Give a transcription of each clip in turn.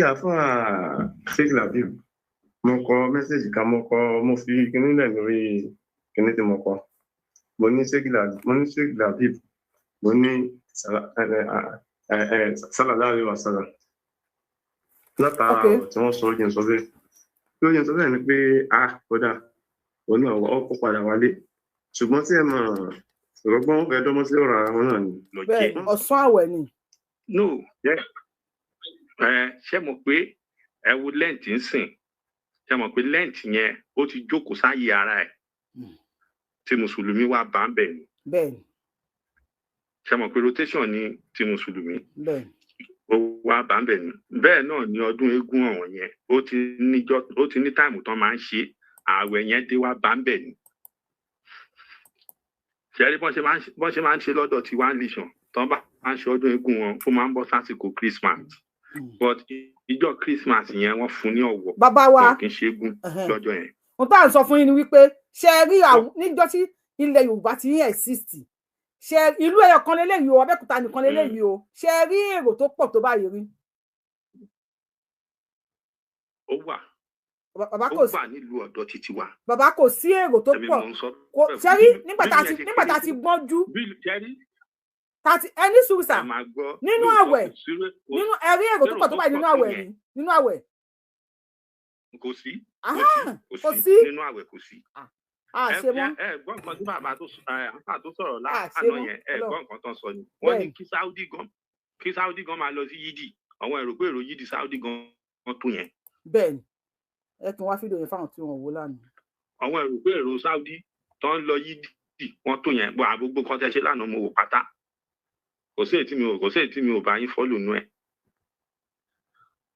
Àfáà Sheikh Labib, mo kọ message kan, mo kọ, mo fi kinní lẹ̀ lórí kinní tí mo kọ. Mo ní Sheikh Labib, mo ní Sheikh Labib, mo ní sallallahu alaihi wasallam. Látara ọ̀rọ̀ tí wọ́n sọ, ó jẹ́ n sọ bẹ́ẹ̀. Tí ó jẹ́ n sọ bẹ́ẹ̀ ni pé a kódà òun náà ó kó padà wálé. Ṣùgbọ́n tí ẹ mọ̀ ọ̀rọ̀gbọ́n fẹ́ dọ́gbọ́n sí ọ̀rọ̀ ara wọn náà ni. Bẹ́ẹ̀ ọ̀sán àwẹ̀ ni. No, ẹ ṣe mọ̀ pé ẹ wo Lent ń sìn, ṣe mọ̀ pé Lent yẹn ó ti jókòó sáyé ara ẹ̀ tí mùsùlùmí wá bá ń bẹ̀ ni. Bẹ́ẹ̀ni. Ṣe mọ̀ pé rotation ni ti mùsùlùmí. Bẹ́ẹ̀ni. Ó wá bá ń bẹ̀ ni. Bẹ́ẹ̀ náà ni ọdún eégún ọ̀hún yẹn, ó ti níjọ́, ó ti ní time tán máa ń ṣe ààwẹ̀ yẹn dé wá bá ń bẹ̀ ni. Ṣe rí bọ́n ṣe máa ń ṣe lọ́dọ̀ tiwa ń lìṣàn tán bá máa ń ṣe ọdún eégún wọn, ó máa ń bọ́ sásìkò Christmas, but ìjọ Christmas yẹn wọ́n fún ní ọ̀wọ̀. Bàbá wa, wọn kì í ṣe eégún lọ́jọ́ yẹn. Ohun tá à ń sọ fún yín ni wípé ṣe rí níjọ́ tí ilẹ̀ Yorùbá ti ń exist, ṣe ìlú ẹyọ kan lélẹ́yìí o, Abẹ́òkúta nìkan lélẹ́yìí o, ṣe rí èrò tó pọ̀ tó báyìí rí? Ó wà. Bàbá, ó kò sí wà nílùú ọ̀dọ̀ títí wa. Bàbá, kò sí èrò tó Èmi pọ̀ mò ń sọ kò bẹ́ẹ̀. Ṣe rí nígbà tá a ti Bí nígbà tá a ti gbọ́njú bí ṣe rí tá a ti ẹni sùúrù sà ẹ máa gbọ́ nínú lóòótọ́ àwẹ̀ kò sí nínú ẹrí èrò tó èrò pọ̀ tó tó báyìí pọ̀ nínú tó àwẹ̀ yẹn. rí nínú àwẹ̀? Kò sí, Ahán, kò kò sí sí nínú àwẹ̀, kò sí. A Ẹ ṣe mọ́. Ẹ gbọ́ nǹkan tí bàbá tó sọ, ẹ àǹfà tó sọ̀rọ̀ A ṣe lánàá mọ́ yẹn, ẹ Ọlọ́run. gbọ́ nǹkan tó ń sọ ni. Wọ́n ní Bẹ́ẹ̀ni. kí Saudi gan máa lọ sí yídì, àwọn èrò pé èrò yídì Saudi gan tó yẹn. Bẹ́ẹ̀ni, ẹ kí n wá fídíò yẹn fáwọn tí wọn wò lánàá. Àwọn èrò pé èrò Saudi tó ń lọ yídì wọ́n tó yẹn bọ́ àgbogbo kan tẹ́ ṣe lánàá, mo wò pátá, kò sí èyí tí mi ò bá yín follow nú ẹ̀.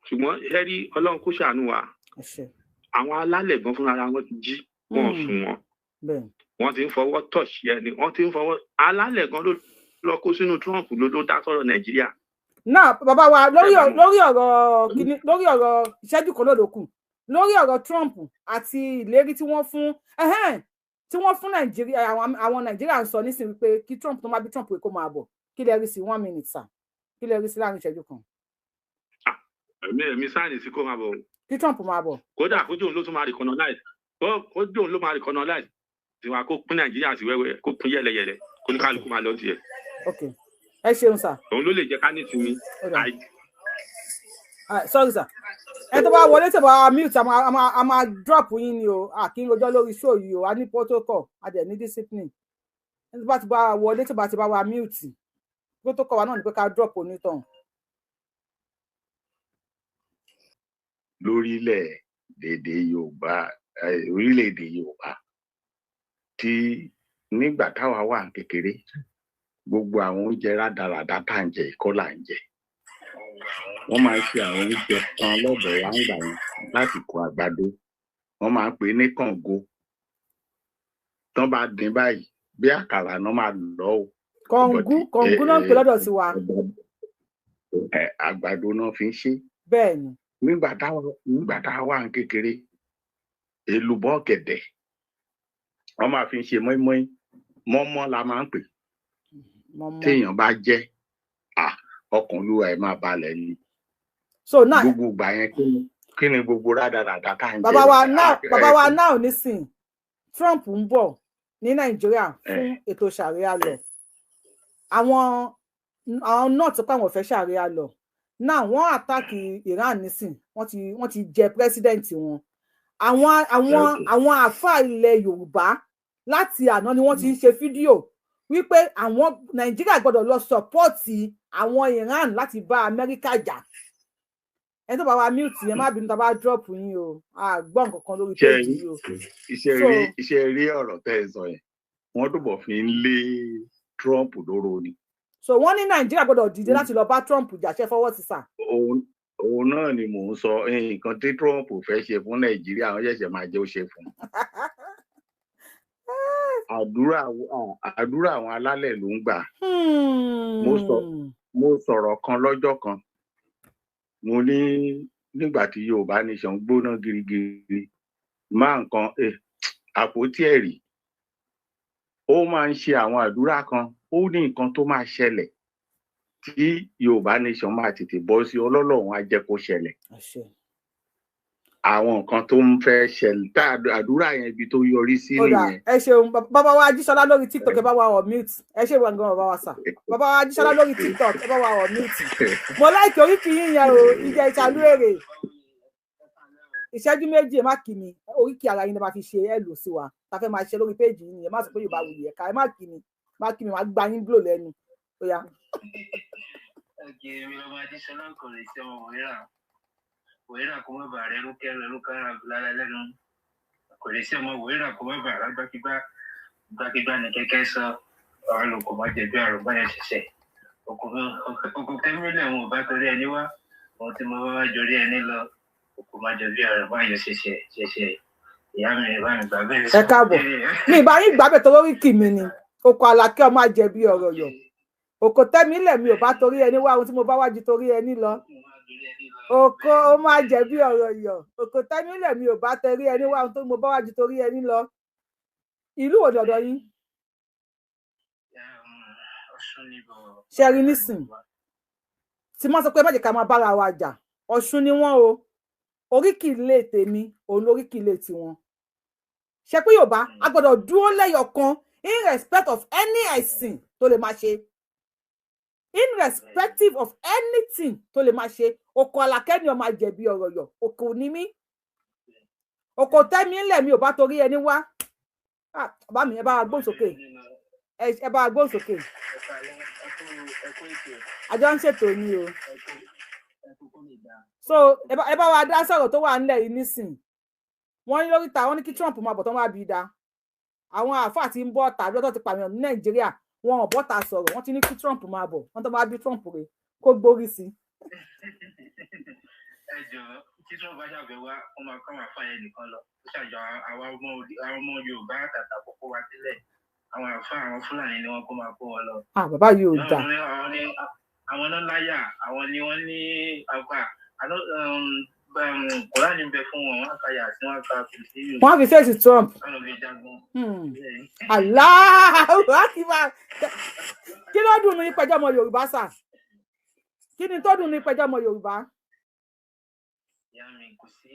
Ṣùgbọ́n ẹ rí, Ọlọ́run kó ṣàánú wa. Ẹ ṣe. Àwọn alálẹ̀ gan fúnra ara wọn ti jí, wọn ò sùn wọn. Wọ́n ti ń fọwọ́ tọ̀sí ẹni, wọ́n ti ń fọwọ́ alálẹ̀ gan ló lọ kó sínú Trump ló dá sọ̀rọ̀ Nàìjíríà. Náà bàbá wa, lórí Ẹ bá mọ̀. Lórí ọ̀rọ̀ kíní, lórí ọ̀rọ̀ ìṣẹ́jú kan ló kù, lórí ọ̀rọ̀ Trump àti ìlérí tí wọ́n fún ẹhẹ́n, tí wọ́n fún Nàìjíríà, àwọn Nàìjíríà ń sọ nísìnyí wípé kí Trump tó má bí Trump pé kó máa bọ̀. Kí lẹ rí sí? One minute, sir. Kí lẹ rí sí láàrin ìṣẹ́jú kan? Èmi sign sí kó máa bọ̀ o. Kí Trump máa bọ̀. Kódà kójú òun ló tún máa recolonize, kójú òun ló máa recolonize tiwa, kó pín Nàìjíríà sí wẹ́wẹ́, kó pín yẹ́lẹyẹ̀lẹ, kó ní kálukú máa lọ tiẹ̀. Ok, ẹ ṣeun sir. Òun ló lè jẹ́ ká ní ìsinmi. Ó dà. Ah, sorry sir, ẹ tó bá wọlé tó bá mute, a máa drop yín ni o. A kì í rojọ́ lórí show yìí o, a ní protocol, a dẹ̀ ní discipline. Ẹ tó bá ti bá wọlé, tó bá ti bá wa mute, protocol wa náà ni pé ká drop onítọ̀hún. Lórílẹ̀ èdè Yorùbá, orílẹ̀-èdè Yorùbá tí nígbà táwa wà ní kékeré, gbogbo àwọn oúnjẹ rádaràda tá à ń jẹ ìkọ́ là ń jẹ. Wọ́n máa ń ṣe àwọn oúnjẹ kan lọ́dọ̀ wa ńgbà yẹn láti kó àgbàdo, wọ́n máa ń pè é ní kàngo. Tán bá dín báyìí, bí àkàrà náà máa lọ o. Kọ̀ǹgú, kọ̀ǹgú náà ń pè lọ́dọ̀ tiwa. Àgbàdo náà fi ń ṣe. Bẹ́ẹ̀ ni. Nígbà táwa wà ní kékeré, èlùbọ́ ọ̀gẹ̀dẹ̀ wọ́n máa fi ń ṣe mọ́ínmọ́ín, mọ́mọ́ la máa ń pè. Mọ́mọ́. Téèyàn bá jẹ́ à, ọkàn olúwa ẹ̀ máa balẹ̀ ni. So now Gbogbo ìgbà yẹn, kí ni gbogbo rádaràda tá à ń jẹ? Bàbá wa now, bàbá wa, now nísìn Trump ń bọ̀ ní Nàìjíríà fún ètò sharia law. Àwọn north pé àwọn ò fẹ́ sharia law. Now wọ́n attack Iran nísìn, wọ́n ti jẹ president wọn. Àwọn àáfàá ilẹ̀ Yorùbá láti àná ni wọ́n ti ń ṣe fídíò wípé àwọn Nàìjíríà gbọ́dọ̀ lọ support àwọn Iran láti bá Amẹ́ríkà jà. Ẹni tó bá wa mute yẹn, má bínú tá a bá drop yín o, a gbọ́ nǹkan kan lórí Ṣe péjì yìí o. Iṣẹ́ So rí iṣẹ́ rí ọ̀rọ̀ tẹ́ ẹ sọ yẹn, wọ́n túbọ̀ fi ń lé Trump lóró ni. So wọ́n ní Nàìjíríà gbọ́dọ̀ dìde láti lọ bá Trump jà. Ṣe fọwọ́ sí, sir? Òun náà ni mò ń sọ. Nǹkan tí Trump fẹ́ ṣe fún Nàìjíríà, wọ́n ṣẹ̀ṣẹ̀ máa jẹ́ ó ṣe fún un. Àdúrà àwọn alálẹ̀ ló ń gbà. Mo sọ̀rọ̀ kan lọ́jọ́ kan, mo ní nígbà tí Yorùbá nation gbóná girigiri máa nǹkan àpótí ẹ̀rí, ó máa ń ṣe àwọn àdúrà kan, ó ní nǹkan tó máa ṣẹlẹ̀. Tí Yorùbá nation máa tètè bọ́ sí, Ọlọ́run á jẹ́ kó ṣẹlẹ̀. Àṣẹ. Àwọn nǹkan tó ń fẹ́ ṣẹlẹ̀ tá àdúrà yẹn, ibi tó yọrí sí Ó dà. nìyẹn. Ẹ ṣeun, bàbá wa Ajíṣọlá lórí TikTok, ẹ bá wa unmute. Ẹ ṣe wọn gan, bàbá wa sà. Bàbá wa Ajíṣọlá lórí TikTok, ẹ bá wa unmute. Mo like oríkì yín yẹn o, ìjẹ ìṣàlú èrè. Ìṣẹ́jú 2, ẹ má kí mi. Oríkì ara yín lè máa fi ṣe ẹ lò sí wa ta fẹ́ máa ṣe lórí péjì yín. Ẹ má sọ pé Yorùbá wuyì ẹ̀ka. Ẹ má kí mi, má kí mi, má gba yín blow lẹ́nu. Ó yá. Okay, mi lọ́mọ Adéṣọlá kò lè ṣe ọmọ wòérà. Wòérà kó má bàa rẹ rúkẹ́ rẹ rúkẹ́ rẹ lálẹ́ lẹ́nu. Kò lè ṣe ọmọ wòérà kó má bàa rágbákígbá. Gbákígbá ni kẹ́kẹ́ sọ. Ọ̀rọ̀ ló kò má jẹ̀bi àrùn báyẹn ṣiṣẹ́. Òkú kẹ́mílẹ̀ òun ò bá torí ẹni wá. Òun tí mo bá wá jorí ẹni lọ. Òkú má jẹ̀bi àrùn báyẹn ṣiṣẹ́ ṣiṣẹ́. Ìyá mi bá mi gbà bẹ́ẹ̀. Ẹ káàbọ̀. Mi ìbá yín gbàgbé tó lórí kì mí ni oko Àlàkẹ́ ọmọ àjẹbí ọ̀rọ̀ yọ òkò tẹ́mi lẹ̀ mi ò bá torí ẹni wá, ohun tí mo bá wá ju torí ẹni lọ. Oko ó máa jẹ̀bi ọ̀rọ̀ yọ òkò tẹ́mi lẹ̀ mi ò bá torí ẹni wá, ohun tó mo bá wá ju torí ẹni lọ. Ìlú wo dọ̀dọ̀ yín? Ṣe rí nísìn tí wọ́n sọ pé má jẹ́ ká máa bára wa jà, Ọ̀ṣun ni wọ́n o. Oríkì ilé tèmi òun lóríkì ilé tiwọn. Ṣe pé Yorùbá a gbọ́dọ̀ dúró lẹ́yọ̀ kan in respect of any ẹ̀sìn tó lè máa ṣe, irrespective of anything tó lè máa ṣe. Oko Àlàkẹ́ ni ọmọ àjẹbí ọ̀rọ̀ yọ oko ní mí, oko tẹ́mi ńlẹ̀ mi ò bá torí ẹni wá. Bàbá mi, ẹ bá wa gbóhùn sókè, ẹ bá wa gbóhùn sókè. Àjọ ń ṣètò ni o. So ẹ bá wa dá sọ̀rọ̀ tó wà nílẹ̀ yìí nísìn. Wọ́n ní lóríta, wọ́n ní kí Trump máa bọ̀ tán wá bí i da. Àwọn àáfàá ti ń bọ̀ tàbí ọ̀tọ̀ ti pààyàn ní Nàìjíríà, wọn ò bọ́ta sọ̀rọ̀. Wọ́n ti ní kí Trump máa bọ̀, wọ́n tó máa bí Trump rè kó gbórí sí. Ẹ jọ̀ọ́, tí Trump bá ṣàbẹ̀ wá, wọ́n máa kọ́ àwọn àfáà yẹn nìkan lọ. Ó ṣàjọ àwọn ọmọ Yorùbá àtàtà kókó wa sílẹ̀. Àwọn àfáà àwọn Fúlàní ni wọ́n kó máa kó wọn lọ. Ah, bàbá yìí ò dáa. Àwọn náà láyà, àwọn ni wọ́n ní àgbà. Kùránì ń bẹ fún wọn, wọ́n ka yà sí, wọ́n ka kùsí. Wọ́n á fi fèsì Trump. Allahu Akbar. Kí ló dùn ní ìpẹjọ́ ọmọ Yorùbá sà? Kí ni tó dùn ní ìpẹjọ́ ọmọ Yorùbá? Ìyá mi, kò sí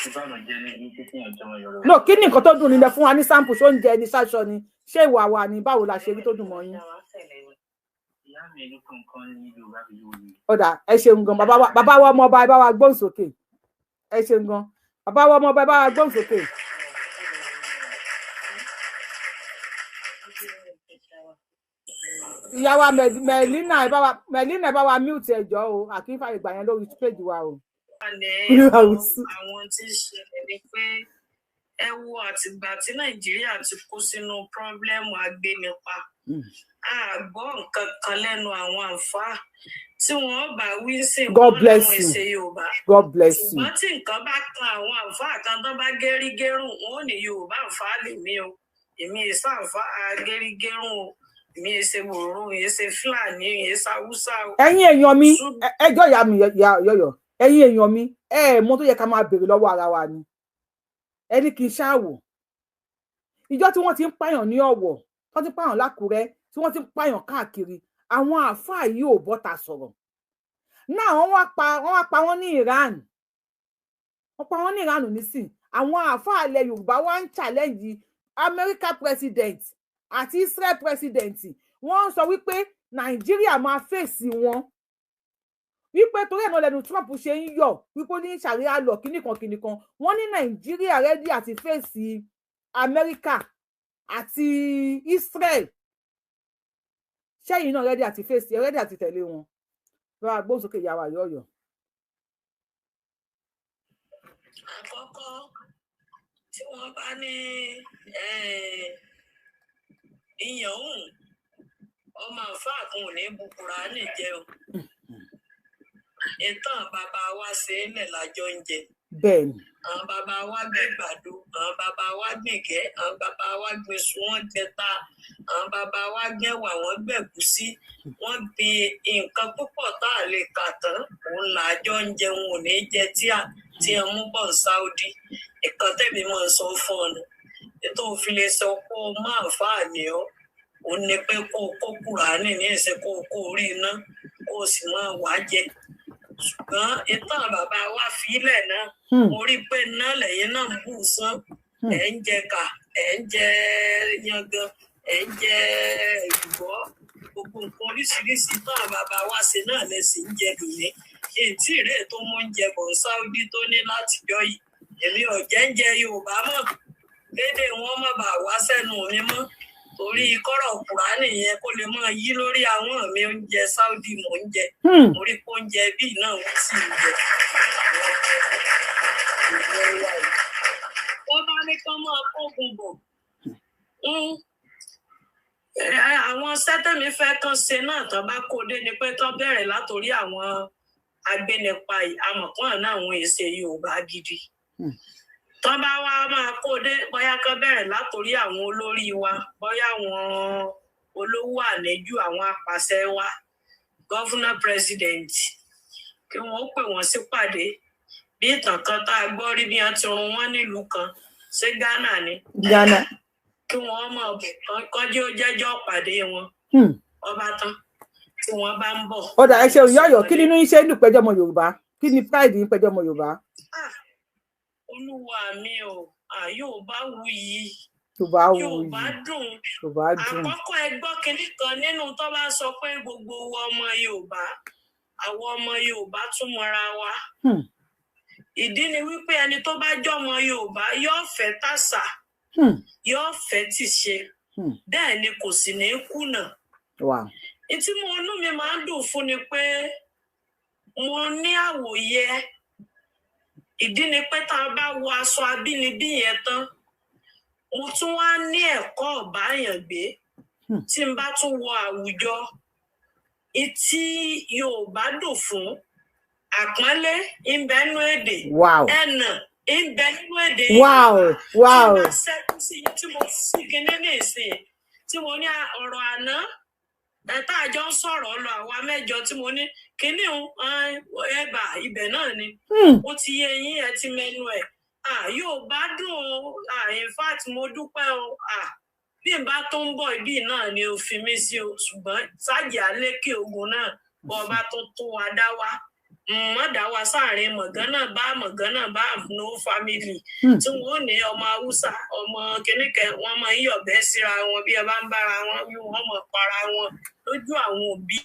ìbànújẹ́ ní títí ọjọ́ ọmọ Yorùbá. No, kí ni nǹkan tó dùn nílẹ̀ fún wa ní sample? Ṣó ń jẹ ní ṣáṣọ ni? Ṣé ìwà wa ni? Báwo la ṣe rí tó dùn mọ́ yín? Ọ̀dà, ẹ ṣeun gan, bàbá wa ọmọ ọba, ẹ bá wa gbóhùn sókè. Ẹ ṣeun gan, bàbá wa ọmọ ọba, ẹ bá wa gbóhùn sókè. Ìyá wa Mẹ̀línà, ẹ bá wa mute ẹjọ́ o, àkínfà ìgbà yẹn lórí péjì wa o. Àwọn tí ń ṣẹlẹ̀ ni pé ẹ wo àtìgbà tí Nàìjíríà ti kó sínú pírọ́blẹ́mù agbénipa, a gbọ́ nǹkan kan lẹ́nu àwọn àǹfààní tí wọ́n bá wí sí God bless wọn you. Ṣe Yorùbá. God bless you. Ṣùgbọ́n tí nǹkan bá kan àwọn àǹfààní kan tó bá gẹ́rígẹ́rùn, wọn ò ní Yorùbá àǹfààní lèmi o, èmi èsà àǹfààní gẹ́rígẹ́rùn o, èmi èsè bòrò, èsè Fúlàní, èsè Haúsá o. Ẹ̀yin èèyàn mi, ẹjọ́ ìyá mi yọ̀yọ̀, ẹ̀yin èèyàn mi, ẹ mọ̀ tó yẹ ká máa béèrè lọ́wọ́ ara wa ni. Ẹni kì í ṣáàwò ìjọ tí wọ́n ti ń pààyàn ní Ọ̀wọ̀, tí wọ́n ti ń pààyàn l'Ákúrẹ́, tí wọ́n ti ń pààyàn káàkiri, àwọn àáfàá yìí ò bọ́ta sọ̀rọ̀ náà. Wọ́n wá pa wọ́n ní Iran, wọ́n pa wọ́n ní Iran nísìn. Àwọn àáfàá ilẹ̀ Yorùbá wá ń challenge America president àti Israel president. Wọ́n ń sọ wípé Nàìjíríà máa fèsì wọn, wípé torí ẹ̀ náà lẹ́nu Trump ṣe ń yọ̀ wípé ó ní ṣàríà lọ kíníkan kíníkan. Wọ́n ní Nàìjíríà rẹ́dí àti fèsì Amẹ́ríkà àti Israel. Ṣẹ́yìn náà rẹ́dí àti fèsì, rẹ́dí àti tẹ̀lé wọn? Bá a gbóhùn sókè, ìyàwó àyọ̀yọ̀. Àkọ́kọ́ tí wọ́n bá ní ìyàn òun ọmọ àfáà kan ò ní bu Kùránì jẹ o, ìtàn bàbá wa ṣe é lẹ̀ lájọ ń jẹ. Bẹ́ẹ̀ni. Àwọn bàbá wa gbé gbàdo, àwọn bàbá wa gbìngẹ́, àwọn bàbá wa gbèsù, wọ́n jẹta, àwọn bàbá wa gbẹ̀wà, wọ́n gbẹ̀gúsí, wọ́n gbin nǹkan púpọ̀ tá a lè kà tán. Òun làjọ ń jẹun, ò ní jẹ tí ẹ mú bọ̀ ní Saudi. Ìkan tẹ̀mí mọ̀ ń sọ fún ọ nù ètò òfin lè sọ pé ó máa fà ní ọ, Ó ní pé kó o kó Kùránì ní ìsìn, kó o kó orí iná, kó o sì máa wá jẹ. Ṣùgbọ́n ìtàn bàbá wa fílẹ̀ náà, mo rí i pé iná lẹ́yìn náà ń bù sán. Ẹ̀ ń jẹ kà, ẹ̀ ń jẹ yangan, ẹ̀ ń jẹ èlùbọ́, gbogbo nǹkan oríṣiríṣi tán bàbá wa ṣe náà lẹ sì ń jẹ lónìí. Ètí rèé tó mú oúnjẹ bọ̀ Sáúdí tó ní látijọ́ yìí, èmi ò jẹ́ ń jẹ Yorùbá mọ́, lédè wọn má bàa wá sẹ́nu mi mọ́, torí kọ́rọ̀ Kùránì yẹn kó lè máa yí lórí àwọn mi. Oúnjẹ Sáúdí mò ń jẹ. Mo rí pé oúnjẹ bíi náà wọ́n sì ń jẹ. Wọ́n bá ní kán máa kógun bọ̀. Àwọn sẹ́tẹ̀mí fẹ́ kán ṣe náà tán bá kó dé ni pé tán bẹ̀rẹ̀ látòrí àwọn agbénipa yìí. Amọ̀pọ̀n náà àwọn èsè Yorùbá gidi. Tán bá wá máa kó dé, bóyá kán bẹ̀rẹ̀ látòrí àwọn olórí wa, bóyá àwọn olówó àníjù, àwọn apàṣẹ wa, gọ́fúnà, president, kí wọ́n ó pè wọ́n sípàdé. Bí ìtàn kan tá a gbọ́ rí, bí wọ́n ti run wọ́n nílùú kan, ṣé Ghana ni? Ghana. Kí wọ́n mọ̀ kọjú ó jẹ́jọ́ pàdé wọn. Ọba tán tí wọ́n bá ń bọ̀. Ó dà, ẹ ṣe ìyá Ọ̀yọ́. Kí nínú yín ṣe ń dùn pẹ́jọ́ ọmọ Yorùbá? Kí ni pride yín pẹ́jọ́ ọmọ Yorùbá? Ah, olúwa mi o, Yorùbá wuyì. Yorùbá wuyì. Yorùbá dùn. Yorùbá dùn. Àkọ́kọ́, ẹ gbọ́ kinní kan nínú tó bá sọ pé gbogbo wa ọmọ Yorùbá, àwọn ọmọ Yorùbá tún mọra wa. Ìdí ni wípé ẹni tó bá jọmọ Yorùbá yóò fẹ́ tàṣà, yóò fẹ́ tìṣe, bẹ́ẹ̀ ni kò sì ní kùnà. Ìtí mo inú mi máa ń dùn fún ni pé mo ní àwòyẹ. Ìdí ni pé tá a bá wọ aṣọ abínibí yẹn tán, mo tún wá ní ẹ̀kọ́ ọ̀báyàn gbé. Tí n bá tún wọ àwùjọ ìtí Yorùbá dùn fún, àpọ́nlé ń bẹ nínú èdè, ẹnà ń bẹ nínú èdè Yorùbá. Tí n bá ṣẹ́jú sí yín, tí mo sì kinní ní ìsìn, tí mo ní ọ̀rọ̀ àná ẹ̀ta àjọ ń sọ̀rọ̀ lọ, àwa mẹ́jọ, tí mo ní kinní ẹ̀bà ibẹ̀ náà ni, ó ti yé yín, ẹ ti mẹ́nu ẹ̀. Yorùbá dùn o. In fact, mo dúpẹ́ o. Bí n bá tó ń bọ̀, ibí náà ni o fi mí sí o, ṣùgbọ́n sáàjì àlékè ogun náà bọ́ ọba tó tó wa dá wa mọ̀, dá wa sáàrin mọ̀gánná bá mọ̀gánná bá no family tí wọn ò ní ọmọ Haúsá, ọmọ kìnnìkan, wọn máa ń yọ̀bẹ síra wọn. Bí ẹ bá ń bára wọn wí, wọn mọ̀ para wọn lójú àwọn òbí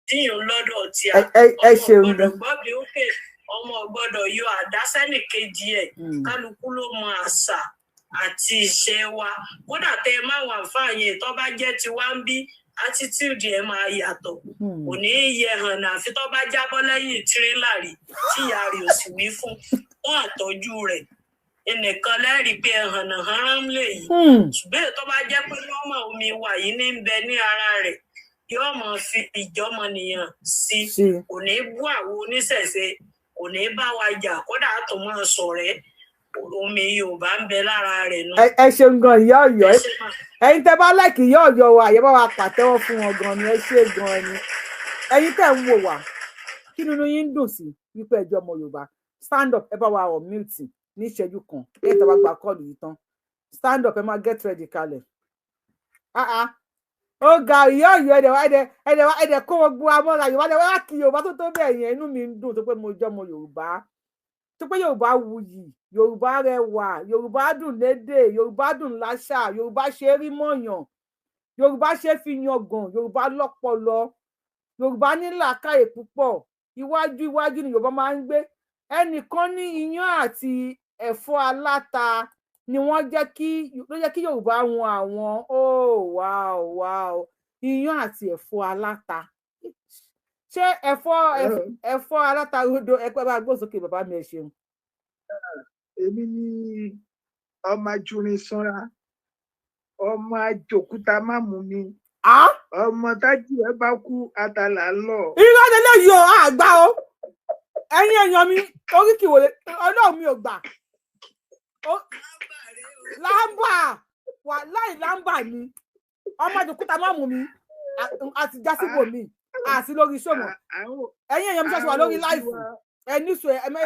tíyàn lọ́dọ̀ tí a ọmọ gbọ́dọ̀ gbọ́bí ókè, ọmọ gbọ́dọ̀ yọ àdá sẹ́nìkejì ẹ̀. Kálukú ló mọ àṣà àti ìṣe wa. Kódà tẹ ẹ má wà fáàyè tó bá jẹ́ tiwa ń bí, attitude ẹ máa yàtọ̀, kò ní í yẹ hàn náà, àfi tó bá jábọ́ lẹ́yìn tírélà rí tí ìyá rẹ̀ ò sì wí fún fún àtọ́jú rẹ̀ ẹnìkan lẹ́rìí pé ẹ̀hànà hánrán lè yí. Ṣùgbọ́n èyí tó bá jẹ́ pé lọ́mọ omi wà yìí ní ń bẹ ní ara rẹ̀, yóò máa fi ìjọmọnìyàn sí, kò ní bú àwọn oníṣẹ̀ṣe, kò ní bá wa jà, kódà tó máa ṣọ̀rẹ́. Omi Yorùbá ń bẹ lára rẹ̀ nù. Ẹ ṣeun gan, ìyá Ọ̀yọ́. Ẹ̀yin tẹ́ bá like ìyá Ọ̀yọ́ wa, àyẹ bá wa pàtẹ́wọ́ fún wọn gan ni. Ẹ ṣe gan ni. Ẹ̀yin tẹ́ ń wò wá, kí nínú yín ń dùn sí wípé ẹjọ́ ọmọ Yorùbá? Stand up, ẹ bá wa unmute ní ìṣẹ́jú kan lẹ́yìn tí a bá gba call yìí tán. Stand up, ẹ máa get ready kalẹ̀. Ah ah, ó ga! Ìyá Ọ̀yọ́, ẹdẹ wá, ẹdẹ ẹdẹ wá, ẹdẹ kó gbogbo amọ́ra Yorùbá, ẹdẹ wá kí Yorùbá tó tó bẹ́ẹ̀ yẹn. Inú mi ń dùn tó pé mo jẹ́ ọmọ Yorùbá, tó pé Yorùbá wuyì, Yorùbá rẹwà, Yorùbá dùn lédè, Yorùbá dùn láṣà, Yorùbá ṣe é rí mọ̀yàn, Yorùbá ṣe é fi yangàn, Yorùbá lọ́pọlọ, Yorùbá ní làákàyè púpọ̀. Iwájú iwájú ni Yorùbá máa ń gbé. Ẹnìkan ní iyán àti ẹ̀fọ́ aláta ni wọ́n jẹ́ kí ló jẹ́ kí Yorùbá wọn àwọn. Oh wow, wow! Iyán àti ẹ̀fọ́ aláta. Ṣé ẹ̀fọ́ aláta rodo? Ẹpẹ bá gbósókè, bàbá mi, ẹ ṣeun. Èmi ní ọmọ ajurin sanra, ọmọ àjòkúta má mú mi, ọmọ tájú ẹ bá kú àtàlà lọ. Irọ́ lélẹ́yìí o, àgbà o. Ẹ̀yin èèyàn mi, oríkì wò lè Ọlọ́run mi ò gbà lámbà wà láì lámbà ni ọmọ àjòkúta má mú mi àti jásíbò mi àti lórí sọmọ. Ẹ̀yin èèyàn mi, ṣáà ṣe wà lórí live? Ẹ níṣó ẹ mẹ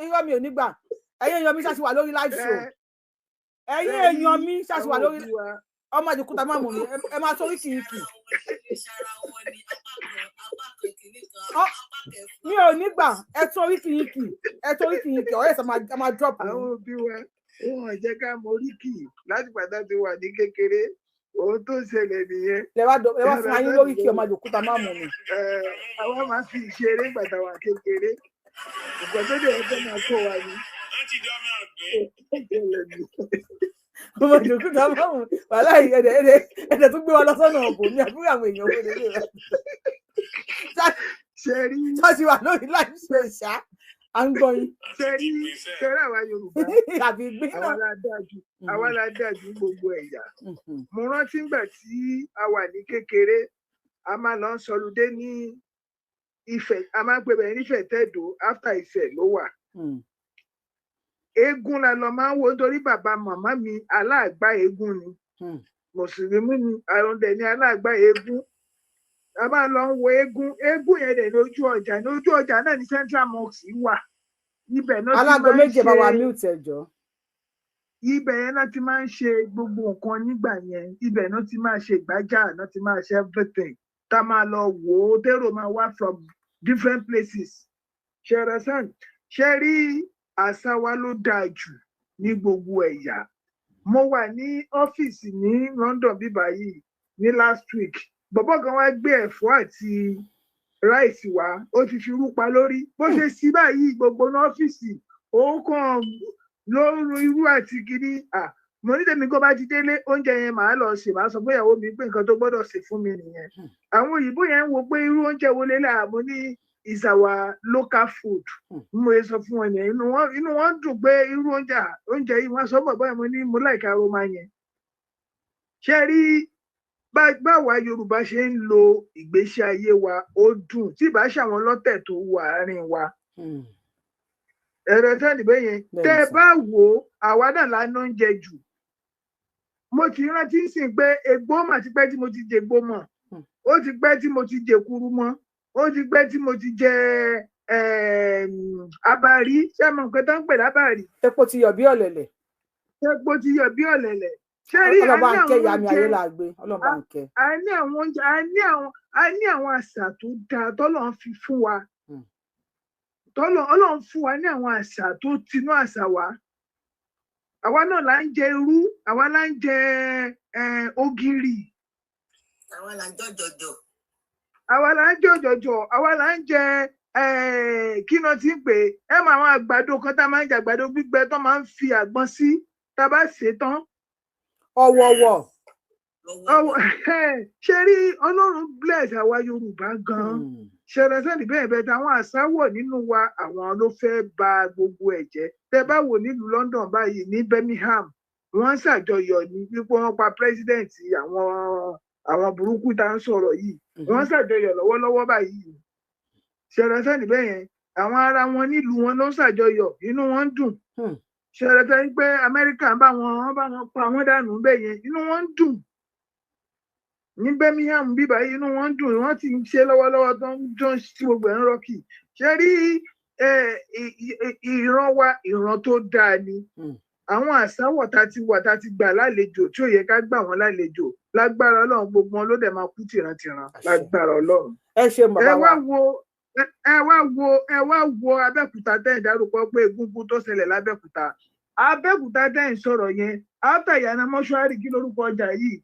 irọ́ mi ò ní gbà. Ẹ̀yin èèyàn mi, ṣáà ṣe wà lórí live show? Ẹ̀yin èèyàn mi, ṣáà ṣe wà lórí? Ọmọ àjòkúta má mú mi, ẹ máa sọ oríkì yìí kì. Mi ò ní gbà, ẹ tún oríkì yìí kì, ẹ tún oríkì yìí kì, ọ̀rẹ́ ẹ̀ sọ máa drop. Àwọn òbí wa wọn ò jẹ́ ká mọ oríkì láti pàtàkì wà ní kékeré, ohun tó ṣẹlẹ̀ nìyẹn. Lẹ wá fún ayé lórí kí ọmọ àjòkúta má mú mi. Àwa máa fi ìṣeré gbàtà wà kékeré, nǹkan tó dẹ̀ ẹgbẹ́ máa kó wa ni. Ọmọ àjòkúta má mú mi, wàhálà ẹ̀dẹ̀ ẹ̀dẹ̀ tó gbé wa lọ sọ́nà ọ̀bùn ní àbúrò àwọn èèyàn owó lélẹ̀ rẹ̀. Ṣọ́ọ̀ṣì wà lórí láì ṣe ṣá, à ń gbọ́ yín. Ṣẹ́rí ṣẹ́rí àwa Yorùbá àwa la dáa jù gbogbo ẹ̀yà. Mo rántí ngbà tí a wà ní kékeré, a máa lọ sọlúdé ní Ifẹ̀, a máa ń pè bẹ́ẹ̀ nífẹ̀ẹ́ tẹ̀dó, after Ifẹ̀ ló wà. Eégún la lọ máa ń wo nítorí bàbá màmá mi aláàgbá eégún ni, mùsùlùmí ni, àrùn dẹ̀ ni aláàgbá eégún. A máa lọ ń wo eégún, eégún yẹn dẹ̀ lójú ọjà, lójú ọjà náà ní Central Mosque wà. Ibẹ̀ náà ti máa ń ṣe alágo méje bá wa mute ẹjọ́. Ibẹ̀ yẹn náà ti máa ń ṣe gbogbo nǹkan nígbà yẹn, ibẹ̀ náà ti máa ṣe ìgbájà, náà ti máa ṣe everything. Tá máa lọ wò ó, tèrò máa wá from different places. Ṣẹ̀rẹ̀sán, ṣe rí àṣà wa ló dáa jù ní gbogbo ẹ̀yà. Mo wà ní ọ́fíìsì ní London bíbá yìí ní last week. Bọ̀bọ́ kan wá gbé ẹ̀fọ́ àti ráìsì wá, ó ti fi irú pa lórí. Bó ṣe sí báyìí gbogbo ní ọ́fíìsì, òun kàn ló ń ru irú àti kiri. Mo ní tèmi kó bá ti délé oúnjẹ yẹn màá lọ sè, màá sọ fún ìyàwó mi pé nǹkan tó gbọ́dọ̀ sè fún mi nìyẹn. Àwọn òyìnbó yẹn ń wo pé irú oúnjẹ wo lélẹ̀, mo ní is our local food. Mo sọ fún wọn yẹn, inú wọn dùn pé irú oúnjẹ yìí wọn sọ bọ̀bọ́ yẹn, mo ní mo láìka aroma yẹn. Ṣé rí báwa Yorùbá ṣe ń lo ìgbésí ayé wa, ó dùn tí ìbá ṣàwọn lọ́tẹ̀ tó wà àárín wa. Ẹ̀rọ sẹ́ni bẹ́ẹ̀ yẹn, tẹ́ ẹ bá wò ó, àwa náà la ná oúnjẹ jù. Mo ti rántí sìn pé egbò mà ti pẹ́ tí mo ti jẹ egbò mọ̀, ó ti pẹ́ tí mo ti jẹ kuru mọ́, ó ti pẹ́ tí mo ti jẹ abàrí. Ṣé mo nǹkan tó ń pè lábàrí? Epo ti yọ̀ bí ọ̀lẹ̀lẹ̀. Epo ti yọ̀ bí ọ̀lẹ̀lẹ̀. Ṣé rí a ní àwọn oúnjẹ, a ní àwọn àṣà tó dáa tọ́lọ́run fi fún wa, tọ́lọ́run fún wa ní àwọn àṣà tó tinú àṣà wa. Àwa náà là ń jẹ irú, àwa là ń jẹ ògìrì, àwa là ń jọjọjọ, àwa là ń jọjọjọ, àwa là ń jẹ kí náà ti ń pè é, mọ àwọn àgbàdo kan tá a máa ń jẹ, àgbàdo gbígbẹ tó máa ń fi àgbọn sí, tá a bá sè é tán. Ọ̀wọ̀wọ̀. Ṣe rí Ọlọ́run bless àwa Yorùbá gan-an. Ṣẹlẹsẹ́ni bẹ́ẹ̀ bẹ́ẹ̀ táwọn àṣà wọ̀ nínú wa, àwọn ló fẹ́ bà gbogbo ẹ̀ jẹ́. Tẹ́ bá wò nílùú London báyìí ní Birmingham, wọ́n ṣàjọyọ̀ ní wípé wọ́n pa president àwọn burúkú tá ń sọ̀rọ̀ yìí, wọ́n ṣàjọyọ̀ lọ́wọ́lọ́wọ́ báyìí. Ṣẹlẹsẹ́ni bẹ́ẹ̀ yẹn, àwọn ará wọn nílùú wọn ló ń ṣàjọyọ̀, inú wọn ń dùn. Ṣẹlẹsẹ́ni pé Amẹ́ríkà bá wọn pa wọ́n dànù bẹ́ẹ̀ yẹn, inú wọn ń dùn. Ní Birmingham bíbá yìí inú wọn ń dùn, wọ́n ti ń ṣe lọ́wọ́lọ́wọ́ tó ń tó ń tí gbogbo ẹ̀ ń rọ́ọ̀kì. Ṣe rí ìran wa, ìran tó dáa ni. Àwọn àsáwọ̀ tá ti wà tá ti gbà lálejò tí ò yẹ ká gbà wọ́n lálejò, lágbára Ọlọ́run gbogbo wọn ló dẹ̀ máa kú tìrantìran lágbára Ọlọ́run. Ẹ ṣe bàbá wa. Ẹ wá wo Abẹ́òkúta tẹ́ ẹ̀ dárúkọ pé egungun tó ṣẹlẹ̀ lábẹ́òkúta. Abẹ́òkúta tẹ́ ẹ̀ ń sọ̀rọ̀ yẹn, after ìyànà mọ́ṣúárì, kí lórúkọ ọjà yìí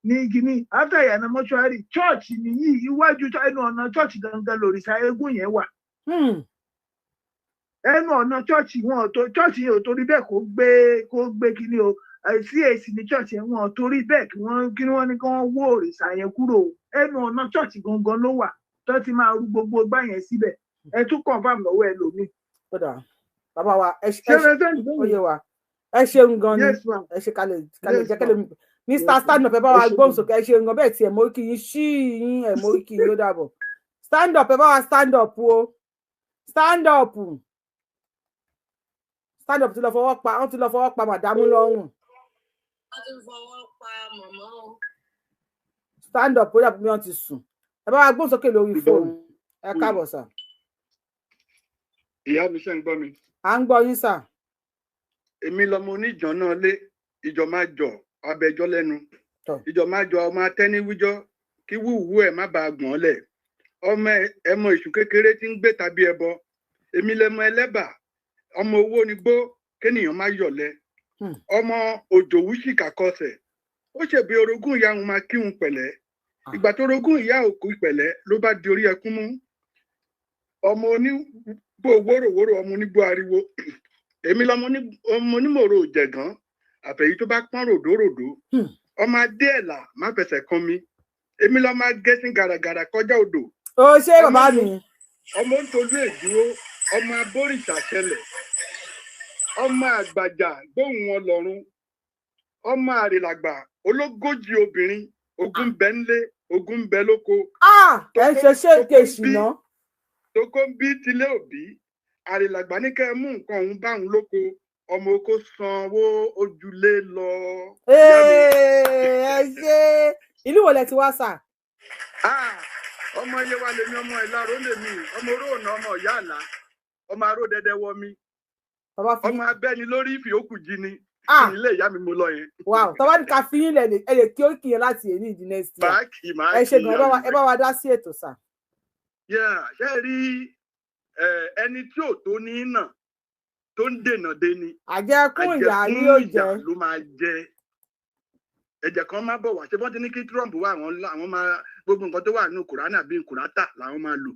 ní gíní, after ìyànà mọ́ṣúárì chọ́ọ̀chì nìyí, iwájú ẹnu ọ̀nà chọ́ọ̀chì gangan lòrìṣà eégún yẹn wà. Ẹnu ọ̀nà chọ́ọ̀chì wọn ò tó, chọ́ọ̀chì yẹn ò torí bẹ́ẹ̀ kó gbé kíní o, CAC ní chọ́ọ̀chì yẹn, wọn ò torí bẹ́ẹ̀ kí wọ́n ní kí wọ́n wó òrìṣà yẹn kúrò. Ẹnu ọ̀nà chọ́ọ̀chì gangan ló wà tó ti máa rú gbogbo gbá yẹn síbẹ̀. Ẹ tún confirm lọ́wọ́ ẹlòmíì. Bàbá wa ẹ ṣe wa, ẹ ṣeun gan ni, ẹ ṣe kalẹ̀ kalẹ̀ jẹ́ kẹ́lẹ́ mi. Mr. Stand Up, ẹ bá wa gbóhùn sókè, ẹ ṣeun gan bẹ́ẹ̀ tí ẹ mórí kí yín ṣí yín, ẹ mórí kí yín ó dàbọ̀. Stand up, ẹ bá wa stand up o, stand up, stand up ti lọ fọwọ́ pa, wọ́n ti lọ fọwọ́ pa màdámù lọ́rùn. Wọ́n ti fọwọ́ pa màmá o. Stand up, ó dàbí bí wọ́n ti sùn. Ẹ bá wa gbóhùn sókè lórí fóònù. Ẹ káàbọ̀ sà. Ìyá mi, ṣe ń gbọ́ mi? À ń gbọ́ yín sà. Èmi lọmọ oníjàn náà lé ìjọ máa jọ abẹjọ lẹ́nu. Ìjọ má jọ ọmọ atẹ́ní wíjọ́ kí wúwú ẹ̀ má bàa gbọ̀n lẹ̀. Ọmọ ẹmọ èṣù kékeré tí ń gbé tàbí ẹbọ. Èmi lẹmọ ẹlẹ́bà, ọmọ owó ni gbó kéèyàn má yọ̀lẹ. Ọmọ òjòwú ṣìkà kọsẹ̀, ó ṣèbí orogún ìyá òun máa kírun pẹ̀lẹ́. Ìgbà tó orogún ìyá òkú pẹ̀lẹ́ ló bá di orí ẹkún mú. Ọmọ onígbò wóròwórò, ọmọ onígbò ariwo. Èmi lọmọ ọmọ onímọ̀rò òjẹ̀gán, àfẹ̀yí tó bá pọ́n ròdóròdó. Ọmọ adé ẹ̀là má fẹsẹ̀ kan mi. Èmi lọmọ agẹ́sìn gàràgàrà kọjá odò. Ó ṣe bàbá mi. Ọmọ ń tolú èdúró, ọmọ abórìṣà ṣẹlẹ̀, ọmọ àgbàjà gbóhùn wọn lọ́run, ọmọ àrèlàgbà ológójì obìnrin, ogun bẹ ńlé, ogun bẹ lóko. Ẹ ṣe ṣé kèsì ná. Tókó ń bí tilé òbí, àrèlàgbà ní kẹ́ ẹ mú nǹkan òun bá òun lóko, ọmọ oko sanwó ojúlé lọ. Ẹ ṣe ìlú wo lẹ ti wá sà? Ọmọ iye wa lèmi, ọmọ ìlàró lèmi, ọmọ oróòna, ọmọ ìyá àlá, ọmọ aró dẹdẹ wọ mi, ọmọ abẹ́ni lórí ìfìyókù jí ni. Ilé ìyá mi mo lọ yẹn. Wow, tọ́ba ní ká fi yín lẹ̀ ẹ lè kí ó kì í láti èyí ìdí next year. Ẹ ṣe gan, ẹ bá wa dá sí ètò sà. Ṣé ẹ rí ẹni tí ò tó ní nà tó ń dènà dé ni. Àjẹkún ìyá ni yóò jẹ. Ló máa jẹ. Ẹ̀jẹ̀ kan má bọ̀ wá, ṣé wọ́n ti ní kí Trump wá àwọn máa gbogbo nǹkan tó wà nínú Kùránì àbí Kùrátà làwọn máa lò.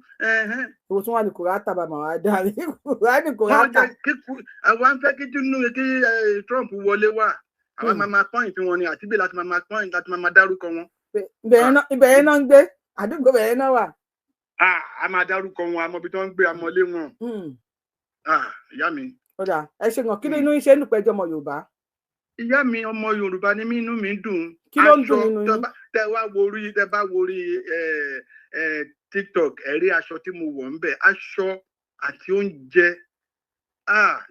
Owó tí wọ́n wà ní Kùrátà bá màá wá dá ní Kùránì Kùrátà. Àwọn ń fẹ́ kí Tinubu kí Trump wọlé wá, àwọn máa máa pọ́ìn tí wọ́n ní àti bí láti máa máa pọ́ìn láti máa máa dárúkọ wọn. Ibẹ̀ yẹn náà ń gbé, àdúgbò ibẹ̀ yẹn náà wà. A máa dárúkọ wọn, àmọ́ ibi tó ń gbé amọ̀lé wọn. Ìyá mi. Ó dà, ẹ ṣe gan, kí ló inú yín ṣe ń dùn pẹ́jọ́ ọmọ Yorùbá? Ìyá mi, ọmọ Yorùbá ni mí, inú mi ń dùn. Kí ló ń dùn nínú yín? Tẹ wá wo orí, tẹ bá wo orí TikTok, ẹ rí aṣọ tí mo wọ̀ ń bẹ̀, aṣọ àti oúnjẹ.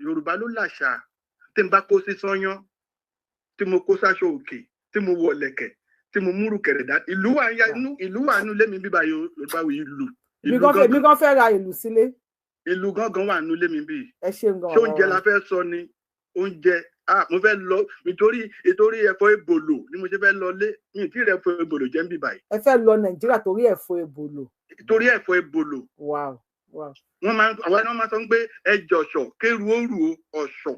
Yorùbá ló làṣà. Tí n bá kó sí sányán, tí mo kó sáṣọ òkè, tí mo wọ̀ lẹ̀kẹ̀, tí mo múrù kẹ̀rẹ̀ dá, ìlú wà ìlú wà nínú ilé mi bíbá Yorùbá wò ìlú. Èmi gan fẹ́ ra ìlú sílé. Ìlú gángan wà nínú ilé mi bí. Ẹ ṣeun gan. Ṣé oúnjẹ la fẹ́ sọ ni? Oúnjẹ, mo fẹ́ lọ nítorí ẹ̀fọ́ ebòlò ni mo ṣe fẹ́ lọ lé, mi ì tí ì rẹ ẹ̀fọ́ ebòlò jẹ́ ń bì báyìí. Ẹ fẹ́ lọ Nàìjíríà torí ẹ̀fọ́ ebòlò. Torí ẹ̀fọ́ ebòlò. Wow, wow. Wọ́n máa àwa náà máa sọ pé ẹ jọ̀ṣọ̀ kéru ó rù ó ọ̀ṣọ̀,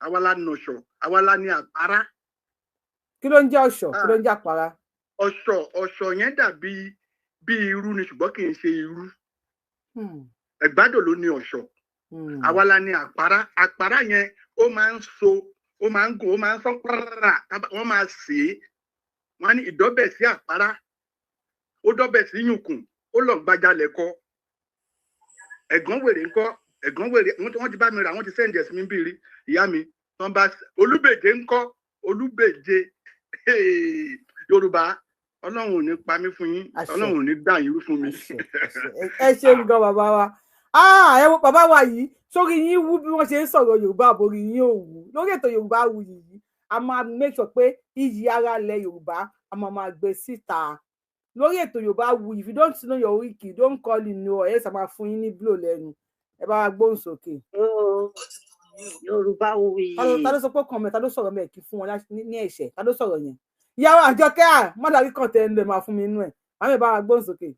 àwa la nọ̀ṣọ̀, àwa la ní àpárá. Kí ló ń jẹ́ ọ̀ṣọ̀? Kí ló ń jẹ́ àpárá? Ọ̀ṣọ̀ ọ̀ṣọ̀ yẹn dàbí bí irú ni, ṣùgbọ́n kì í ṣe irú. Ẹ̀gbádò ló ní ọ̀ṣọ̀. Àwa la ní àpárá. Àpárá yẹn ó máa ń so, ó máa ń gùn, ó máa ń sán pàrà, wọ́n máa sè é. Wọ́n á ní ìdọ́bẹ̀ sí àpárá, ó dọ́bẹ̀ sí yùnkùn, ó lọ gbajalẹ̀ kọ. Ẹ̀gán wèrè ńkọ́, ẹ̀gán wèrè wọ́n ti bá mi rà, wọ́n ti sẹ́ǹdì ẹ̀sìn mi bíi rí ìyá mi. Wọ́n bá Olúbèje ńkọ́, Olúbèje. Yorùbá, Ọlọ́run ò ní pa mí fún yín, Ọlọ́run ò ní dà yín rú fún mi. Ẹ ṣeun gan bàbá wa. Ẹ wo bàbá wa yìí, sórí yín wú bí wọ́n ṣe ń sọ̀rọ̀ Yorùbá, àbórí yín ò wú. Lórí ètò Yorùbá Wuyì yìí, a máa make sure pé iyì ara ilẹ̀ Yorùbá a máa máa gbé síta. Lórí ètò Yorùbá Wuyì, if you don't know your oríkì, don't call in o, ẹ̀ ṣe máa fún yín ní blow lẹ́nu. Ẹ bá wa gbóhùn sókè. Yorùbá Wuyì. Ta ló sọ pé kàn mí, ta ló sọ̀rọ̀ mẹ́ẹ̀kì fún wọn ní ẹ̀ṣẹ̀, ta ló sọ̀rọ̀ yẹn? Ìyàwó Àjọkẹ́ à, mọ́dàrí kan tẹ̀ ń lè máa fún mi inú ẹ̀. Màmí bá wa gbóhùn sókè.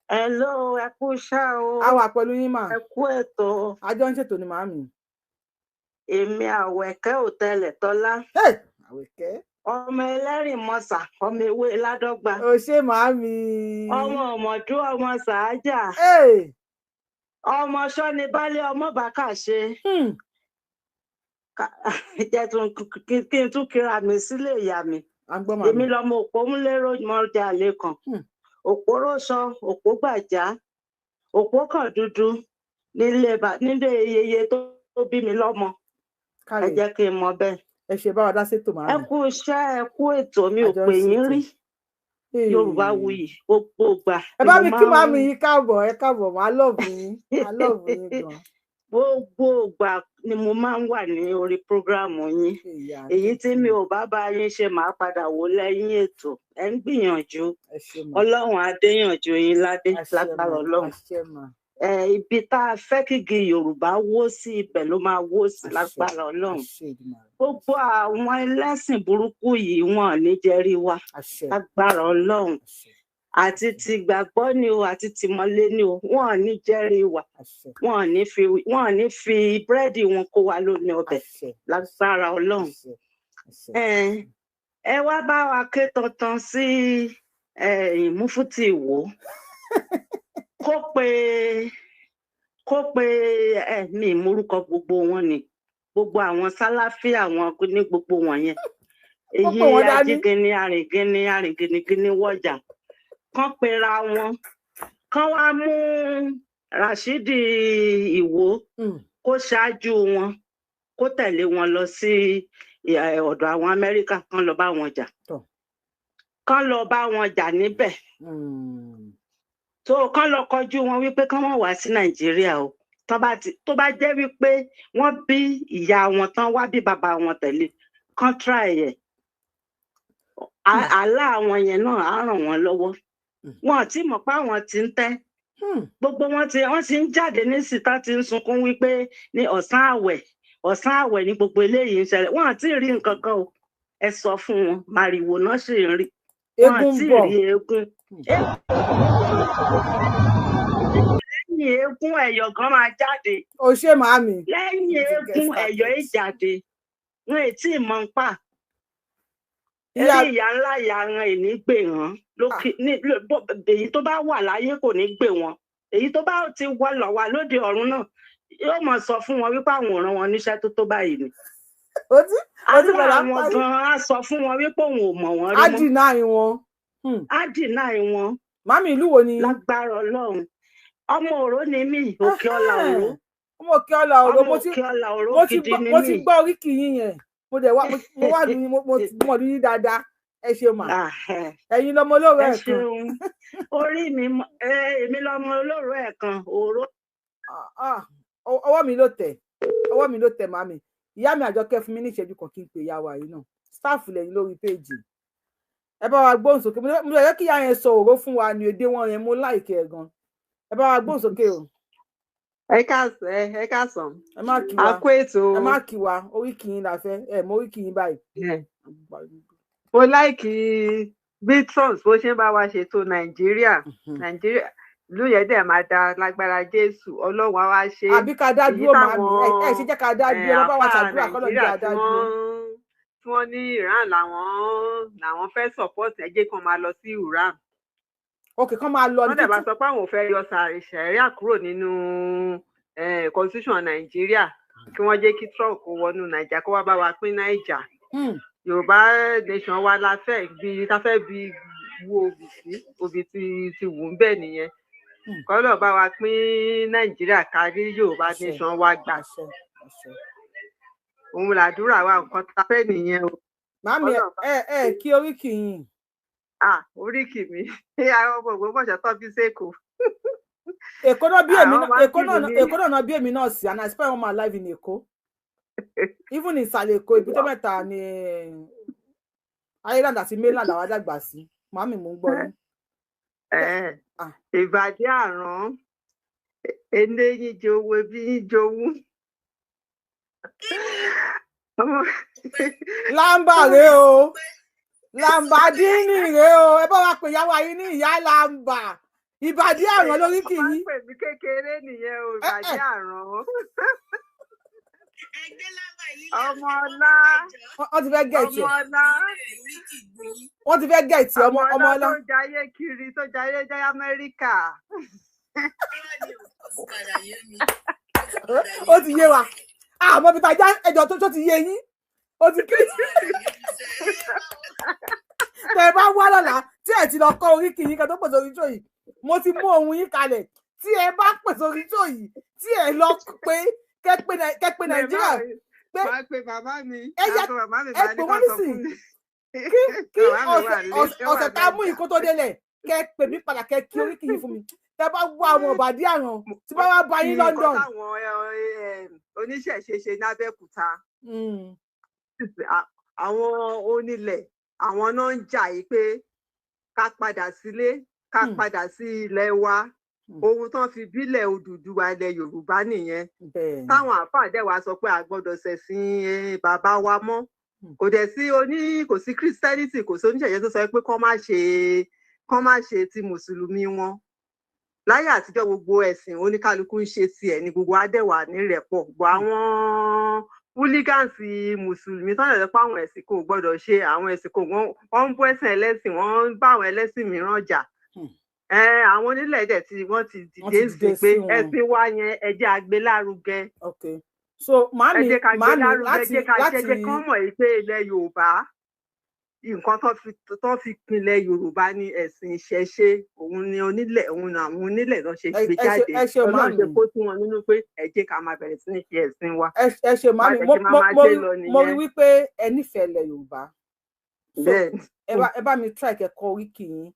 Hello, ẹ kú iṣẹ́ o. A wà pẹ̀lú yín mà. Ẹ kú ètò. Àjọ ń ṣètò ni màámi. Èmi Àwẹ̀kẹ́ Òtẹlẹ̀ Tọ́lá. Àwẹ̀kẹ́. Ọmọ ẹlẹ́rìn mọ́sà, ọmọ ewé ládọ́gba. O ṣé màámi. Ọmọ ọ̀mọ̀dún, ọmọ sàájà. Ọmọ sọ́ni bálé, ọmọ bàkà ṣe. Jẹ́ kí n tún kíra mi sílé ìyá mi. Èmi lọmọ òpómúlérò mọ́jà lẹ́kàn. Òpóró sọ, òpó gbàjá, òpó kan dúdú nílé yeye tó bí mi lọ́mọ. Ẹ jẹ́ kí n mọ bẹ́ẹ̀. Ẹ ṣe bá wa dá sétò màá. Ẹ kú iṣẹ́, ẹ kú ètò, mi ò pè yín rí. Yorùbá Wuyì gbogbo gbà. Ẹ bá mi kí màmí yín káàbọ̀, ẹ káàbọ̀, màá lọ́ọ̀bù yín, màá lọ́ọ̀bù yín gan. Gbogbo ìgbà ni mo máa ń wà ní orí prógráàmù yín. Èyí tí mi ò bá bá yín ṣe, màá padà wò lẹ́yìn ètò. Ẹ ń gbìyànjú, Ọlọ́run adéyànjú yín ládé lágbára Ọlọ́run. Ibi tá a fẹ́ kígi Yorùbá wó sí, ibẹ̀ ló máa wó sí Àṣẹ. lágbára Ọlọ́run. Àṣẹ Èdùmàrè. Gbogbo àwọn ẹlẹ́sìn burúkú yìí, wọn ò ní jẹ́rí wa Àṣẹ. lágbára Ọlọ́run. Àṣẹ. Àti ti gbàgbọ́ ni o, àti tìmọ́lé ni o, wọn ò ní jẹ́rí wa. Àṣẹ. Wọn ò ní fi búrẹ́dì wọn kó wa lómi ọbẹ̀ Àṣẹ. lágbára Ọlọ́run. Àṣẹ, àṣẹ. Ẹ wá bá wa ké tantan sí Mufti Ìwó, kó pe ẹ mi ìmúrúkọ gbogbo wọn ni, gbogbo àwọn sáláfí, àwọn ní gbogbo wọn yẹn, Kó èyí pè wọ́n dání. Ajígini, arìngíní, arìngínigíní wọjà, kán pera wọn, kán wá mú Rashidi Ìwó kó ṣáájú wọn, kó tẹ̀lé wọn lọ sí ọ̀dọ̀ àwọn Amẹ́ríkà, kán lọ bá wọn jà, kán lọ bá wọn jà níbẹ̀. Tó kán lọ kọjú wọn wípé kán má wá sí Nàìjíríà o. Tó bá jẹ́ wípé wọ́n bí ìyá wọn tán wá bí bàbá wọn tẹ̀lé, kán try ẹ̀. Àlá àwọn yẹn náà á ràn wọ́n lọ́wọ́. Wọn ò tí mọ̀ pé àwọn ti ń tẹ́. Gbogbo wọn ti, wọ́n ti ń jáde ní síta, ti ń sunkún wípé ní ọ̀sán àwẹ̀, ọ̀sán àwẹ̀ ní gbogbo eléyìí ń ṣẹlẹ̀. Wọn ò tí ì rí nǹkan kan o. Ẹ sọ fún wọn, màrìwò náà sì ń rí, wọn ò Eégún ń tí ì bọ̀. rí eégún. Lẹ́yìn eégún, ẹ̀yọ̀ gan máa jáde. O ṣé, màámi. Lẹ́yìn We ti get eégún, ẹ̀yọ̀ started. ẹ̀ jáde. Wọn ì tí ì mọ̀ ń pa Ìyá eré ìyá ńlá ìyá wọn ì ní gbè wọn lókè ní èyí tó bá wà láyé kò ní gbè wọn. Èyí tó bá ti wọ lọ wà lóde ọ̀run náà yóò mọ̀ sọ fún wọn wípé àwọn ò rán wọn níṣẹ́ tó tó báyìí ni. Ó ti Àlọ́ bẹ̀rẹ̀ à ń àwọn parí. gan á sọ fún wọn wípé òun ò mọ̀ wọ́n rí Á mọ́. deny wọn. Á deny wọn. Màámi, ìlú wo ni? Lágbára Ọlọ́run, ọmọ Òró ni mí, Òkè Ọlà Òró. Ọmọ Òkè Ọlà Òró. Ọmọ Mo ti Òkè Ọlà Òró mo ti gidi gbọ́ ni mo ti mí. gbọ́ oríkì yín yẹn. Mo dẹ̀ wá, mo wá lu yín, mo ti mọ̀ lu yín dáadáa. Ẹ ṣe mà. Ẹ̀yin lọmọ olóró Ẹ ẹ̀kan. ṣeun. Orí mi èmi lọmọ olóró ẹ̀kan Òró. Ah, ọwọ́ mi ló tẹ̀, ọwọ́ mi ló tẹ̀. Màmí, ìyá mi Àjọkẹ́, fún mi ní ìṣẹ́jú kan kí n pè ìyá wa yìí náà. Staff lẹ́yìn lórí péèjì, ẹ bá wa gbóhùn sókè. Mo lè jẹ́ kí ìyá yẹn sọ Òró fún wa ní èdè wọn yẹn. Mo like ẹ̀ gan. Ẹ bá wa gbóhùn sókè o. Ẹ káàsán, ẹ káàsán. Ẹ má kí A wa. kú ètò. Ẹ má kí wa, oríkì yín la fẹ́. Ẹ mọ oríkì yín báyìí. Mo like bí Trump bó ṣe ń bá wa ṣètò Nàìjíríà. Nàìjíríà ìlú yẹn dẹ̀ máa da lágbára Jésù. Ọlọ́run á wá ṣe. Àbí ká dá Èyí dúró, màmí? Ẹ ṣe táwọn jẹ́ ká dá dúró. Ẹ bá wa àáfàá ṣàdúrà kọ́lọ̀ jẹ́ Nàìjíríà àdá tí dúró. wọ́n tí wọ́n ní Iran làwọn fẹ́ support, ẹ jẹ́ kán máa lọ sí Iran. Òkè kan máa lọ ní Wọ́n dẹ̀ bá títí. sọ pé àwọn ò fẹ́ yọ sàríà kúrò nínú constitution Nàìjíríà, kí wọ́n jẹ́ kí Trump kó wọnú Nàìjíríà, kó wá bá wa pín Nàìjà. Yorùbá nation wa la fẹ́, bí ta fẹ́ bí wú obì sí, obì ti wù ń bẹ̀ nìyẹn. Kọ́lọ̀ bá wa pín Nàìjíríà kárí Yorùbá Àṣẹ. nation wa gbà. Àṣẹ, àṣẹ. Òun làdúrà wa, nǹkan tá a fẹ́ nìyẹn o. Màmí, Kọ́lọ̀ bá ẹ kí oríkì yín. Ah, oríkì mi, àwọn ọmọ Ògbómọ̀ṣọ́ tó bí sẹ́kọ̀ọ́. Èkó náà bí èmi Àwọn náà. máa ń Èkó kí náà mi ní. Èkó náà bí èmi náà sí, and I spend all my life in Èkó, even ìsàlẹ̀ Èkó, Èbúté Mẹ́ta ní Island àti mainland àwọn àdàgbà sí. Màmí, mò ń gbọ́ yín. Ìbàdí àrán, eléyín jowó, ebi yín jowú. Lámbà rèé o, làǹbàdínì rèé o. Ẹ bá wa pè ìyàwó ayé ní ìyá làǹbà. Ìbàdí àrán lórí kì Wọ́n í. pè mí kékeré nìyẹn o, ìbàdí àrán. Ọmọ ọlá. Wọ́n ti fẹ́ get Ọmọ ẹ̀. ọlá. Wọ́n ti fẹ́ get ọmọ. Ọmọ Ọmọ ọlá ọlá. tó ń jayé kiri, tó jayé jayé Amẹ́ríkà. Ó ti yé wa, àmọ́ bí tajà ẹjọ́ tó ti yé yín, ó ti kí tẹ ẹ bá wá lọ́la tí ẹ ti lọ kọ́ oríkì yín kan tó pèsè orí tó yìí. Mo ti mú ohun yín kalẹ̀. Tí ẹ bá pèsè orí tó yìí, tí ẹ lọ pé kẹ pé Nàìjíríà pé Máa pe bàbá mi. Ẹ yẹ Máa pe bàbá mi, ẹ bá pè ní wọ́n kó sọ nísìnyí fún mi. kí Bàbá mi wà ọ̀sẹ̀ nílé, ó wà ọ̀sẹ̀ tá a mú Nàìjà. yìí kó tó délẹ̀, kẹ pè mí padà, kẹ kí oríkì yín fún mi. Tẹ bá wá àwọn ọ̀bàdí àrùn tí bá wá bá yín Nǹkan London. táwọn oníṣẹ̀ṣe ṣe ní Abẹ́òkúta, àwọn onílẹ̀, àwọn náà ń jà yìí pé ká padà sílé, ká padà sí ilẹ̀ wa. Ohun tán fi bílẹ̀ Odùduwà ilẹ̀ Yorùbá nìyẹn, táwọn àáfàá dẹ̀ wá sọ pé a gbọ́dọ̀ ṣẹ̀sìn bàbá wa mọ́. Kò dẹ̀ sí oní, kò sí Christianity, kò sí oníṣẹ̀ṣe tó sọ pé kán má ṣe ti mùsùlùmí wọn. Láyé àtijọ́, gbogbo ẹ̀sìn oníkálukú ń ṣe tiẹ̀ ní, gbogbo adẹ̀wà nírẹ̀pọ̀ bọ̀. Àwọn hooligans mùsùlùmí tán lè sọ pé àwọn ẹ̀sìn kò gbọ́dọ̀ ṣe, àwọn ẹ̀sìn kò, wọ́n ń bú ẹ̀sìn ẹlẹ́sìn, wọ́n ń bá àwọn ẹlẹ́sìn mìíràn jà. Àwọn onílẹ̀ dẹ̀ tí wọ́n ti dìde sí pé ẹ̀sìn wa yẹn, ẹ jẹ́ a gbé lárugẹ. Okay, so màámi, ẹ jẹ́ ká gbé màámi, lárugẹ, láti jẹ́ ká láti jẹ́ kán mọ̀ yìí pé ilẹ̀ Yorùbá, nǹkan tó fi pinlẹ̀ Yorùbá ní ẹ̀sìn ìṣẹ̀ṣe. Òun ni onílẹ̀, òun ni àwọn onílẹ̀ náà ṣe gbé jáde. Ẹ ṣe, Ọlọ́run màámi. ṣe kó sí wọn nínú pé ẹ jẹ́ ká máa bẹ̀rẹ̀ sí ní ṣe ẹ̀sìn wa. Ẹ ṣe, màámi. Bá a ṣe máa máa ṣe lọ Mo rí nìyẹn. wípé ẹ nífẹ̀ẹ́ ilẹ̀ Yorùbá, so Bẹ́ẹ̀. ẹ bá mi try kẹ́ kọ oríkì yín,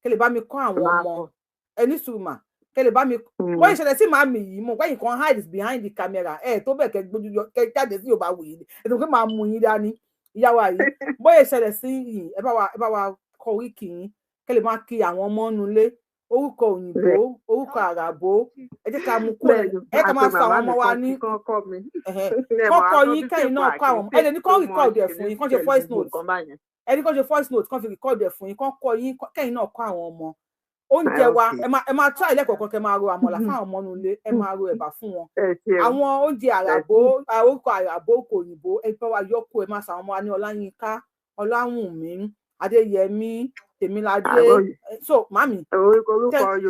kẹ́ lè bá mi kọ́ àwọn Máa ọmọ kọ. Ẹ ní sùúrù mà, kẹ́ lè bá mi wọ́n ìṣẹ̀lẹ̀ sí màámi yìí. Mo gbẹ́yìn kan hide behind the camera ẹ tó bẹ̀, kẹ́ gbójú yọ, kẹ́ jáde sí Yorùbá Wuyì ẹ tó pé máa mú yín dání. Ìyá wa yìí, bóyá ìṣẹ̀lẹ̀ sí yìí, ẹ bá wa kọ oríkì yín, kẹ́ lè máa kí àwọn ọmọ nulẹ̀, orúkọ òyìnbó, orúkọ àràbó, ẹ jẹ́ ká mú kúrò. Ẹ ká máa sọ àwọn ọmọ wa ní kọ́kọ́ yín, kẹ́yìn náà kọ́ àwọn. Ẹ lè ní kọ́ record ẹ̀ fún yín, kọ́ ṣe voice note. Ẹni kọ́ ṣe voice note, kọ́ fi record ẹ̀ fún yín, kọ́ kọ́ yín, kẹ́yìn náà kọ́ àwọn ọmọ. Oúnjẹ wa, ẹ máa try lẹ́kọ̀ọ̀kan, kẹ́ máa ro àmàlà fún àwọn ọmọ nulẹ̀, ẹ máa ro ẹ̀bà fún wọn, àwọn oúnjẹ àràbó, orúkọ àràbó, orúkọ òyìnbó, ẹ bá wa yọ kó. Ẹ máa sọ àwọn ọmọ wa ní Ọláyínká, Ọláwùnmí, Adéyẹmí, Tèmiládé. So màmí,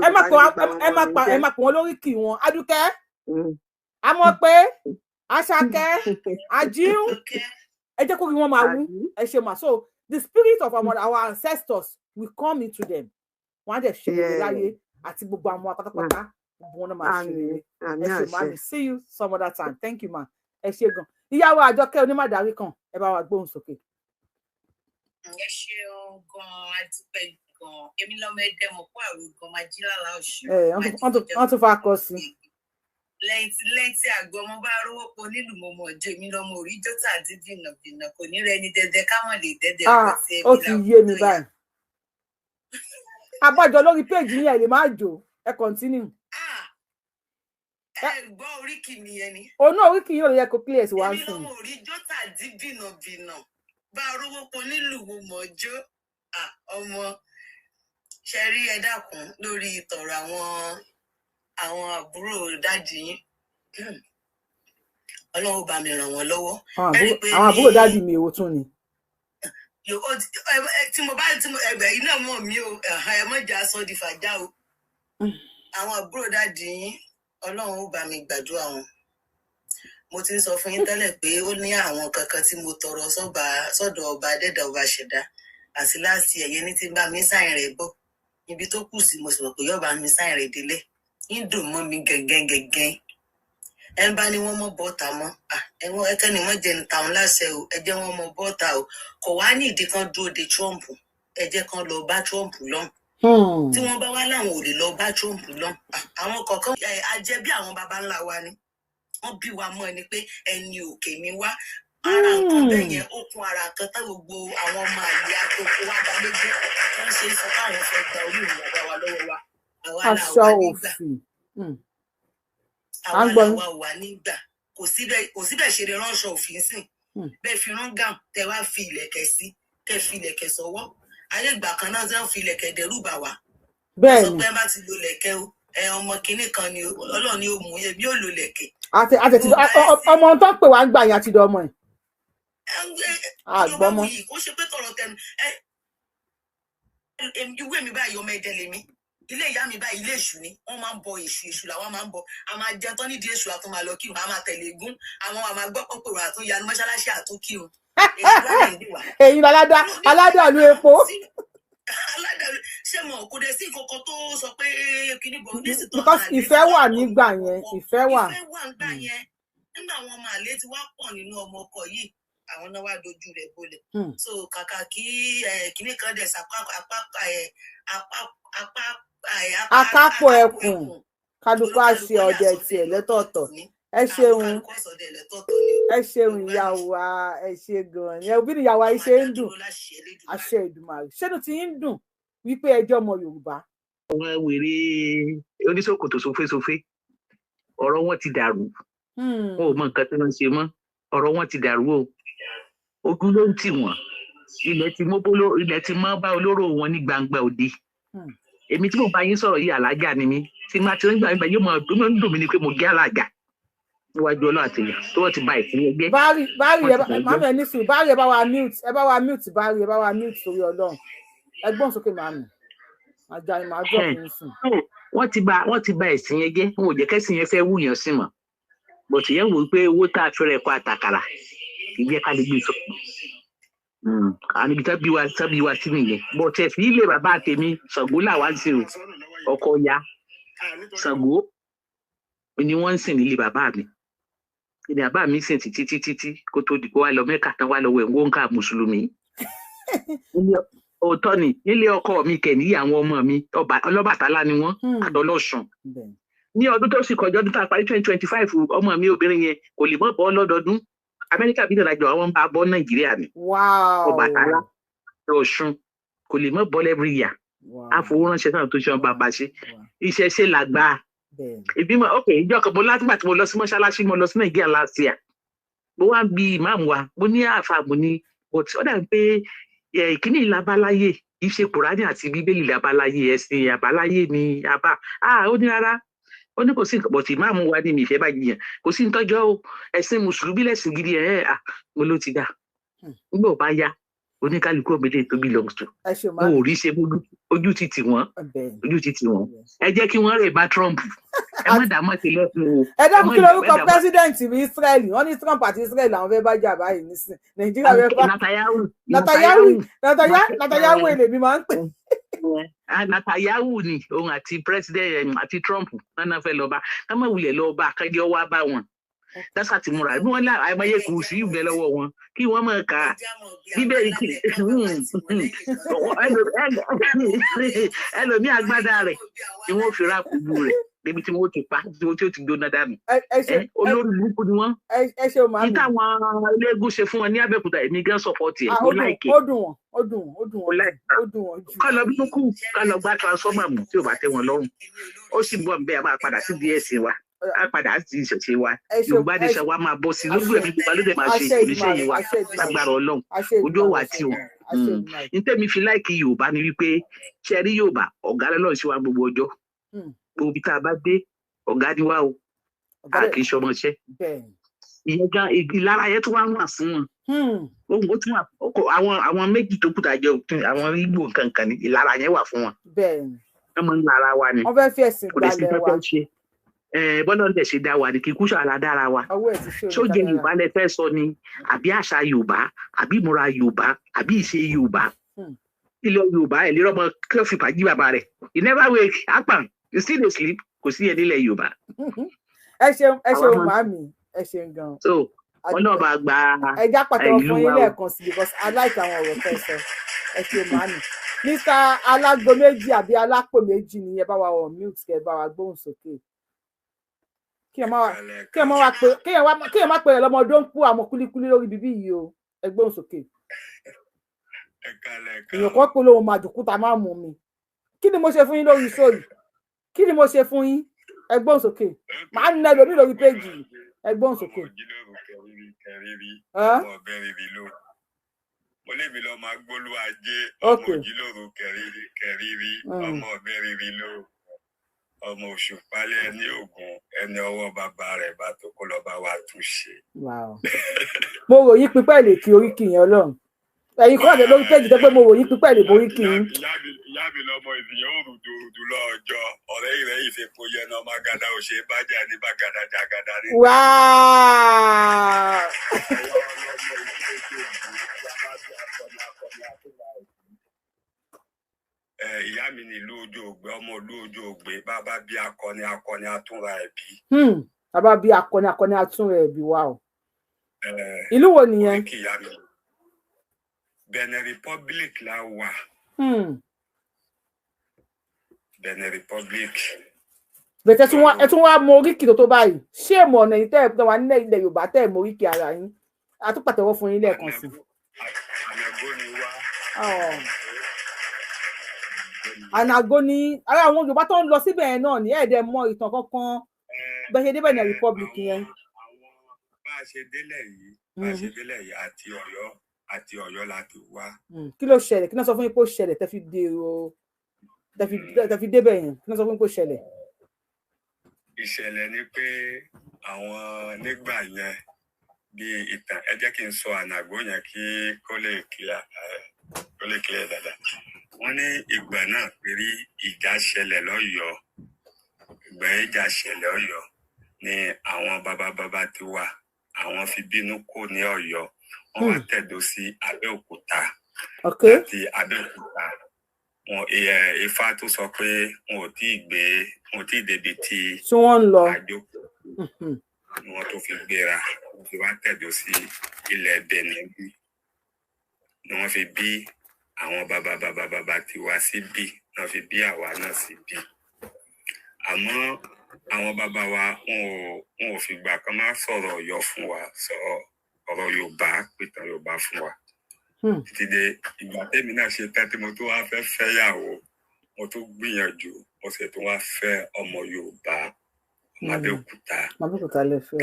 ẹ má pè ẹ má pa ẹ má pè wọn lóríkì wọn: Adúkẹ́, àmọ́ pé Àṣàkẹ́, Àjíhùn. Ẹ jẹ́ kó rí wọn máa wú. Ẹ ṣe mà. So the spirit of our ancestors will come into them. Wọn á dẹ̀ ṣe rere láyé àti gbogbo àwọn pátápátá, gbogbo wọn náà máa ṣe rere. Ẹ ṣe, màmí. See you some other time. Thank you, ma. Ẹ ṣe gan. Ìyàwó Àjọkẹ́ onímàdárí kan, ẹ bá wa gbóhùn sókè. Ẹ ṣeun gan-an, adúpẹ́ gan-an. Èmi lọmọ ẹdẹ mọ̀ kó àrùn gan máa jí lálá ọ̀ṣun. Wọ́n tún fa akọ sí. Lẹ́yìn tí àgọ́ ọmọ bá rówó po nílùú mo mọ̀ ọjọ́, èmi lọmọ orí jọ́tà àti dìnnàdìnnà kò ní rẹni dẹdẹ káwọn lè dẹdẹ. Pọ̀ sí ẹbí. Ó ti yé mi báyìí. Abájọ lórí péjì yẹn, ẹ lè má jò, ẹ continue. Ẹ gbọ́ oríkì mi yẹn ni. Òun náà, oríkì yìí ò yẹ kó clear sí wa. Èmi lọmọ orí jọ́tà àti dìnnàdìnnà bá rówó po nílùú mo mọ̀ ọjọ́. Ọmọ ṣe rí, ẹ dákun, lórí tọ̀rọ̀ àwọn àbúrò daddy yín, Ọlọ́run bá mi ràn wọ́n lọ́wọ́. Àwọn àbúrò daddy mi, èwo tún ni? Tí mo bá tí mo ẹgbẹ́ yìí náà mọ̀ mí o, ẹ mọ̀ jà sọ di fàjà o. Àwọn àbúrò daddy yín, Ọlọ́run ó bá mi gbàdúrà wọn. Mo ti ń sọ fún yín tẹ́lẹ̀ pé ó ní àwọn kankan tí mo tọrọ sọ́dọ̀ ọba adẹ́dà, ọba ṣẹ̀dá, àti láti ẹ̀yẹ ní tí ń bá mi sáyìn rẹ̀ bọ̀. Ibi tó kù sí, mo sì mọ̀ pé yóò bá mi sáyìn rẹ̀ délé, ń dùn mọ́ mi gẹ́gẹ́ gẹ́gẹ́. Ẹ ń bá ní wọ́n mọ́ bọ́ta mọ́ ẹ̀wọ̀n ẹkẹ́ni mọ́ jẹun tàwọn láṣẹ o. Ẹ jẹ́ wọ́n mọ́ bọ́ta o. Kò wá ní ìdí kan dúró de Trump, ẹ jẹ́ kan lọ bá Trump lọ́hùn. Tí wọ́n bá wá láwọn ò lè lọ bá Trump lọ́hùn, àwọn kọ̀ọ̀kan ajẹ́ bí àwọn baba ńlá wa ni wọ́n bí wa mọ́ ni pé ẹni òkè ni wá. Ara nǹkan bẹ́ẹ̀ yẹn, ó kún ara nǹkan tá gbogbo àwọn ọmọ àlè àtòkò wa bá lójú tó ń ṣe sọ káwọn fẹ́ gba orí ìrìn bàbá wa lọ́wọ́ wa. Àwa là Aṣọ wà nígbà òfì. Àwa À ń gbọ́ yín. làwa wà nígbà kò síbẹ̀ ṣe lè ránṣọ òfin sìn bẹ́ẹ̀ fi rán gown, tẹ wá fi ìlẹ̀kẹ̀ sí, kẹ́ fi ìlẹ̀kẹ̀ sọ́wọ́. Ayé ìgbà kan náà tí wọ́n fi ìlẹ̀kẹ̀ dẹ́rù bà wá, Bẹ́ẹ̀ sọ ni. pé ẹ bá ti lo ìlẹ̀kẹ̀ o, ẹ ọmọ kinní kan ni o, Ọlọ́run ni ó mú ẹbí ò lo ìlẹ̀kẹ̀. Àti ọmọ tó ń pè wá ń gbà yẹn àti ọmọ ẹ̀ àgbọ́mọ. Yorùbá wuyì, kó ṣe pé tọrọ tẹnu ẹ ìwé mi báyìí, ọmọ ẹdẹ lèmi. Ilé ìyá mi báyìí, ilé èṣù ni wọ́n máa ń bọ èṣù, èṣù làwọn máa ń bọ. A máa jẹun tán nídìí èṣù, àtún máa lọ kírun, a máa tẹ̀lé egún àwọn, a máa gbọ́ pọ̀pọ̀, àtún yanu mọ́ṣáláṣí, àtún kírun. Èṣù wà ní ìdí wa. Èyí láládá aládàlú epo. Aládàlú ṣé mo kò dé sí nǹkan tó sọ pé kíní bọ̀ nísìtọ́. Because ìfẹ́ wà nígbà yẹn, ìfẹ́ wà. Ìfẹ́ wà nígbà yẹn. Nígbà àwọn ọmọ àlè ti wá pọ̀ nínú ọmọ ọkọ yìí, àwọn náà wá dojú rẹ̀ bolẹ̀. So kàkà kí kíní kan dẹ̀ sàpá apá apá apá Akápò ẹkùn, kálukú á ṣe ọdẹ tiẹ̀ lọ́tọ̀ọ̀tọ̀. Ẹ ṣeun, ẹ ṣeun ìyá wa, ẹ ṣe gan-an. Ẹ bí ìyá wa yìí ṣe ń dùn, àṣẹ Èdùmàrè. Ṣẹ́nu tí ń dùn wípé ẹjọ́ ọmọ Yorùbá. Àwọn wèrè oníṣòkòtò sófésófé, ọ̀rọ̀ wọn ti dàrú. Wọn ò mọ nǹkan tí wọ́n ń ṣe mọ́. Ọ̀rọ̀ wọn ti dàrú o. Ogun ló ń tì wọ́n. Ilẹ̀ ti mọ́ ilẹ̀ ti mọ́ bá olóró wọn ní gbangba òde. Èmi tí mo bá yín sọ̀rọ̀ yìí, alájà ni mí. Tí má ti ń gbà yóò mọ ń dùn mí ni pé mo gé alájà níwájú Ọlọ́run àtẹ̀yàn tó wọ́n ti ba ìpín ẹgbẹ́. Báàrí, Báàrí, ẹ màmí, ẹ ní sùúrù. Báàrí, ẹ bá wa mute, ẹ bá wa mute. Báàrí, ẹ bá wa mute sórí Ọlọ́run. Ẹ gbọ́n sókè, màmí. Àjà ni màá jọ fún sùn. Wọ́n ti ba ẹ̀sìn yẹn jẹ́. Wọn ò jẹ́ kẹ́sìn yẹn fẹ́ wúyàn sí mọ́. Bọ̀tù yẹn wò ó pé owó tá a fi rẹ̀ kọ́ àtàkàrà kì í jẹ́ ká lè gbé sọ. Àníbi tá bí wa sí nìyẹn. Bọ̀tù ẹ̀sìn ilé bàbá tèmi, Ṣàngó làwa ń sìn o. Ọkọ ya Ṣàngó ni wọ́n ń sìn nílé bàbá mi. Ní bàbá mi sìn títí títí tí kó tó di kó wá lọ Mẹ́kà tán, wá lọ wẹ̀ ń wọ́nká mùsùlùmí. Òótọ́ ni. Nílé ọkọ mi kẹ̀ ní àwọn ọmọ mi, Ọlọ́bàtálá ni wọ́n àtọlọ́sùn. Ní ọdún tó sì kọjá, ọdún tá a parí, 2025, ọmọ mi obìnrin yẹn kò lè mọ̀ bọ́ lọ́dọọdún. Amẹ́ríkà bí ìdàgbàjọ àwọn bá bọ́ Nàìjíríà ni. Ọbàtálá, Ọ̀ṣun, kò lè mọ̀ bọ́ every year. Á fowó ránṣẹ́ náà tó ṣe wọn bàbá ṣe iṣẹ́ ṣe làgbà ìbímọ. Ok, ìjọ kan mo látìgbà tí mo lọ sí mọ́ṣáláṣí, mo lọ sí Nàìjíríà last year, mo wá ń bi ìmáàmù wa, mo ní àáfà, mo ní but ó dàbí pé ìkíní ìlàbáláyé kì í ṣe Kùránì àti Bíbélì làbáláyé, ẹ̀sìn àbáláyé ni àbá. Ah, ó ní rárá, ó ní kò sí nǹkan, but ìmáàmù wa ní mi ìfẹ́ bá jiyàn, kò sí nítọ́jọ́ o, ẹ̀sìn mùsùlùmí lẹ̀sìn gidi. Ẹ̀ à mo ló ti dà. Nígbà ó bá yá, oníkálukú òmìnira tó belongs to wọn ò rí ṣe. Ojú ti tì wọ́n, ojú ti tì wọ́n. Ẹ jẹ́ kí wọ́n rè bá Trump. Ẹ má dàá mọ́ sí lẹ́kùn o. Ẹ dákun, kí lorúkọ president ní Israeli? Wọ́n ní Trump àti Israel làwọn fẹ́ bá jà báyìí nísìn. Nàìjíríà fẹ́ bá Netanyahu. Netanyahu, Netanyahu èlèmí máa ń pè. Netanyahu ni òun àti president àti Trump náà náà fẹ́ lọ bá. Ká má wulẹ̀ lọ bá, kájọ wá bá wọn dásà ti múra bí wọ́n lá àìmọye kù sí ìgbẹ́ lọ́wọ́ wọn kí wọ́n máa kà á. Bíbélì ẹlòmíì, agbádá rẹ̀ ni wọ́n fi ráàpù rẹ̀ débi tí wọ́n ti pa, tí wọ́n ti gbóná dànù. Olórí burúkú ni wọ́n. Ẹ ṣe màmí. Ní táwọn eléégún ṣe fún wọn ní Abẹ́òkúta, èmi gan support ẹ̀, mo like. Ó dùn wọ́n, ó dùn wọ́n, ó dùn wọ́n, ó dùn wọ́n jù. Ká lọ bínú kù, ká lọ gbá transformer mú tí ò bá tẹ́ wọn lọ́rùn. Ó sì bọ̀ nbẹ́, a máa padà sí ds wa, a padà sí ìṣẹ̀ṣe wa. Yorùbá nation wa máa bọ́ sí lójú ẹ̀mí gbogbo alóde, máa ṣe ìṣòníṣẹ́ yìí wa lágbára Ọlọ́run. Ojú òwò àti wọn ní tẹ́mi fi like Yorùbá ni wípé, ṣe rí Yorùbá, ọ̀gá lọ́lọ́run sí wa gbogbo ọjọ́. Gbogbo ibi tá a bá dé, ọ̀gá ni wá o, a kì í ṣọmọṣẹ́. Ìyẹn gan, ìlara yẹn tó wá wà fún wọn. Ó tún wà àwọn méjì tó kù tá a jẹ àwọn Ìgbò nǹkan ni ìlara yẹn wà fún wọn. Wọ́n máa ń lara wa ni. Wọ́n fẹ́ fi ẹ̀sìn gbalẹ̀ wa. Bọ́lá ń dẹ̀ ṣe dá wa ni kí kúṣọ̀ aládára wa. Ṣó jẹ́ Yorùbá lẹ fẹ́ sọ ni, àbí àṣà Yorùbá, àbí ìmúra Yorùbá, àbí ìṣe Yorùbá? Ilẹ̀ Yorùbá ẹ̀ lérò ọmọ kí wọ́n fi pàjí bàbá rẹ̀. You never wake akpan, you still dey sleep. Kò sí yẹn nílẹ̀ Yorùbá. Ẹ ṣeun, ẹ ṣeun màmí, ẹ ṣeun gan. So wọn náà bá gba Ẹ já pàtẹ́wọ́ fún yín lẹ́ẹ̀kan sí, because I like àwọn ọ̀rọ̀ tẹ́ sọ. Ẹ ṣeun màmí. Mr Alágbo méjì àbí alápò méjì ni, ẹ bá wa wọ̀ mute, kẹ bá wa gbóhùn sókè. Kí ẹ má pè é lọ́mọdé ń kú àwọn kúlíkúlí lórí bíbí yìí o. Ẹ gbóhùn sókè. Èèyàn kan pé lóun máa dùkúta máa mú mi. Kí ni mo ṣe fún yín lórí sóòlù? Kí ni mo ṣe fún yín? Ẹ gbóhùn sókè. Màá nà ẹlòmíì lórí péjì. Ẹ gbóhùn sókè. Ọmọ ọbẹ̀ ló mo lébi lọ máa gbólú ajé ọmọ òjìlóru kẹrìírí kẹrìírí, ọmọ ọbẹ̀ rírí ló ọmọ òṣùpálẹ̀ ẹni ògùn ẹni ọwọ́ bàbá rẹ̀ bá tó kó lọ́ọ́ bá wa tún ṣe. Mo rò yín pípẹ́ lè kí oríkì yẹn. Ọlọ́run, ẹ̀yin kọ́ àti lórí péjì tó pé mo rò yín pípẹ́ lè borí kì í. Ìyá mi lọmọ ènìyàn òrùdù òrùdù lọ́jọ́ ọ̀rẹ́ rẹ̀ ìfẹ́po yẹn náà magada ò ṣe bájà ní bàgàdà jàgàdà ní. Wáá. Ìyá mi ní ìlú Ojú Ògbé, ọmọ ìlú Ojú Ògbé, bàbá bí akọni, akọni atúnra ẹ̀ bí. Bàbá bí akọni, akọni atúnra ẹ̀ bí wa o. Ìlú wo nìyẹn? Oríkì ìyá mi, Benin Republic la wà. Benin Republic. Bẹ̀tẹ̀ tí wọ́n ẹ tún wá mọ oríkì tó tó báyìí, ṣé èmọ̀ ọ̀nà yìí tẹ́ ẹ̀ wà nílẹ̀ ilẹ̀ Yorùbá tẹ́ ẹ̀ mọ oríkì ara yín? A tún pàtẹ́wọ́ fún yín lẹ́ẹ̀kan sí. Ànàgó ni wá. Ànàgó ni ara àwọn Yorùbá tó ń lọ síbẹ̀ yẹn náà ní ẹ̀ẹ́dẹ̀ mọ ìtàn kankan bẹ́ẹ̀ ṣe dé Benin Republic yẹn. Bá a ṣe délẹ̀ yìí, bá a ṣe délẹ̀ yìí, àti Ọ̀yọ́, àti Ọ̀yọ́ la ti wá. Kí ló ṣẹlẹ̀? Kí ló sọ fún yín pé ó ṣẹlẹ̀ tẹ́ fi dé o, tẹ́ fi débẹ̀ yẹn? Kí ló sọ fún yín pé ó ṣẹlẹ̀? Ìṣẹ̀lẹ̀ ni pé àwọn nígbà yẹn, bí ìtàn, ẹ jẹ́ kí n sọ Ànàgó yẹn kí kó lè clear, kó lè clear dáadáa. Wọ́n ní ìgbà náà péré ìjà ṣẹlẹ̀ lọ́yọ̀ọ́. Ìgbà yẹn ìjà ṣẹlẹ̀ lọ́yọ̀ọ́ ni àwọn bàbá bàbá ti wà, àwọn fi bínú kó ní Ọ̀yọ́, wọ́n wá tẹ̀dó sí Abẹ́òkúta. Láti Abẹ́òkúta wọn, Ifá tó sọ pé wọn ò tíì gbé, wọn ò tíì débi tí tí wọ́n ń lọ àjókòó ni wọ́n tó fi gbéra, wọ́n fi wá tẹ̀dó sí ilẹ̀ Benin bí ni wọ́n fi bí àwọn bàbá bàbá bàbá tiwa sí bí wọ́n fi bí àwa náà sí bí. Àmọ́ àwọn bàbá wa wọn ò fìgbà kan máa sọ̀rọ̀ Ọ̀yọ́ fún wa, sọ ọ̀rọ̀ Yorùbá, pìtàn Yorùbá fún wa. Títí dé ìgbà tèmi náà ṣe tán tí mo tó wá fẹ́ fẹ́yàwó, mo tún gbìyànjú, mo sì tún wá fẹ́ ọmọ Yorùbá, ọmọ Abẹ́òkúta. Abẹ́òkúta lè fẹ́.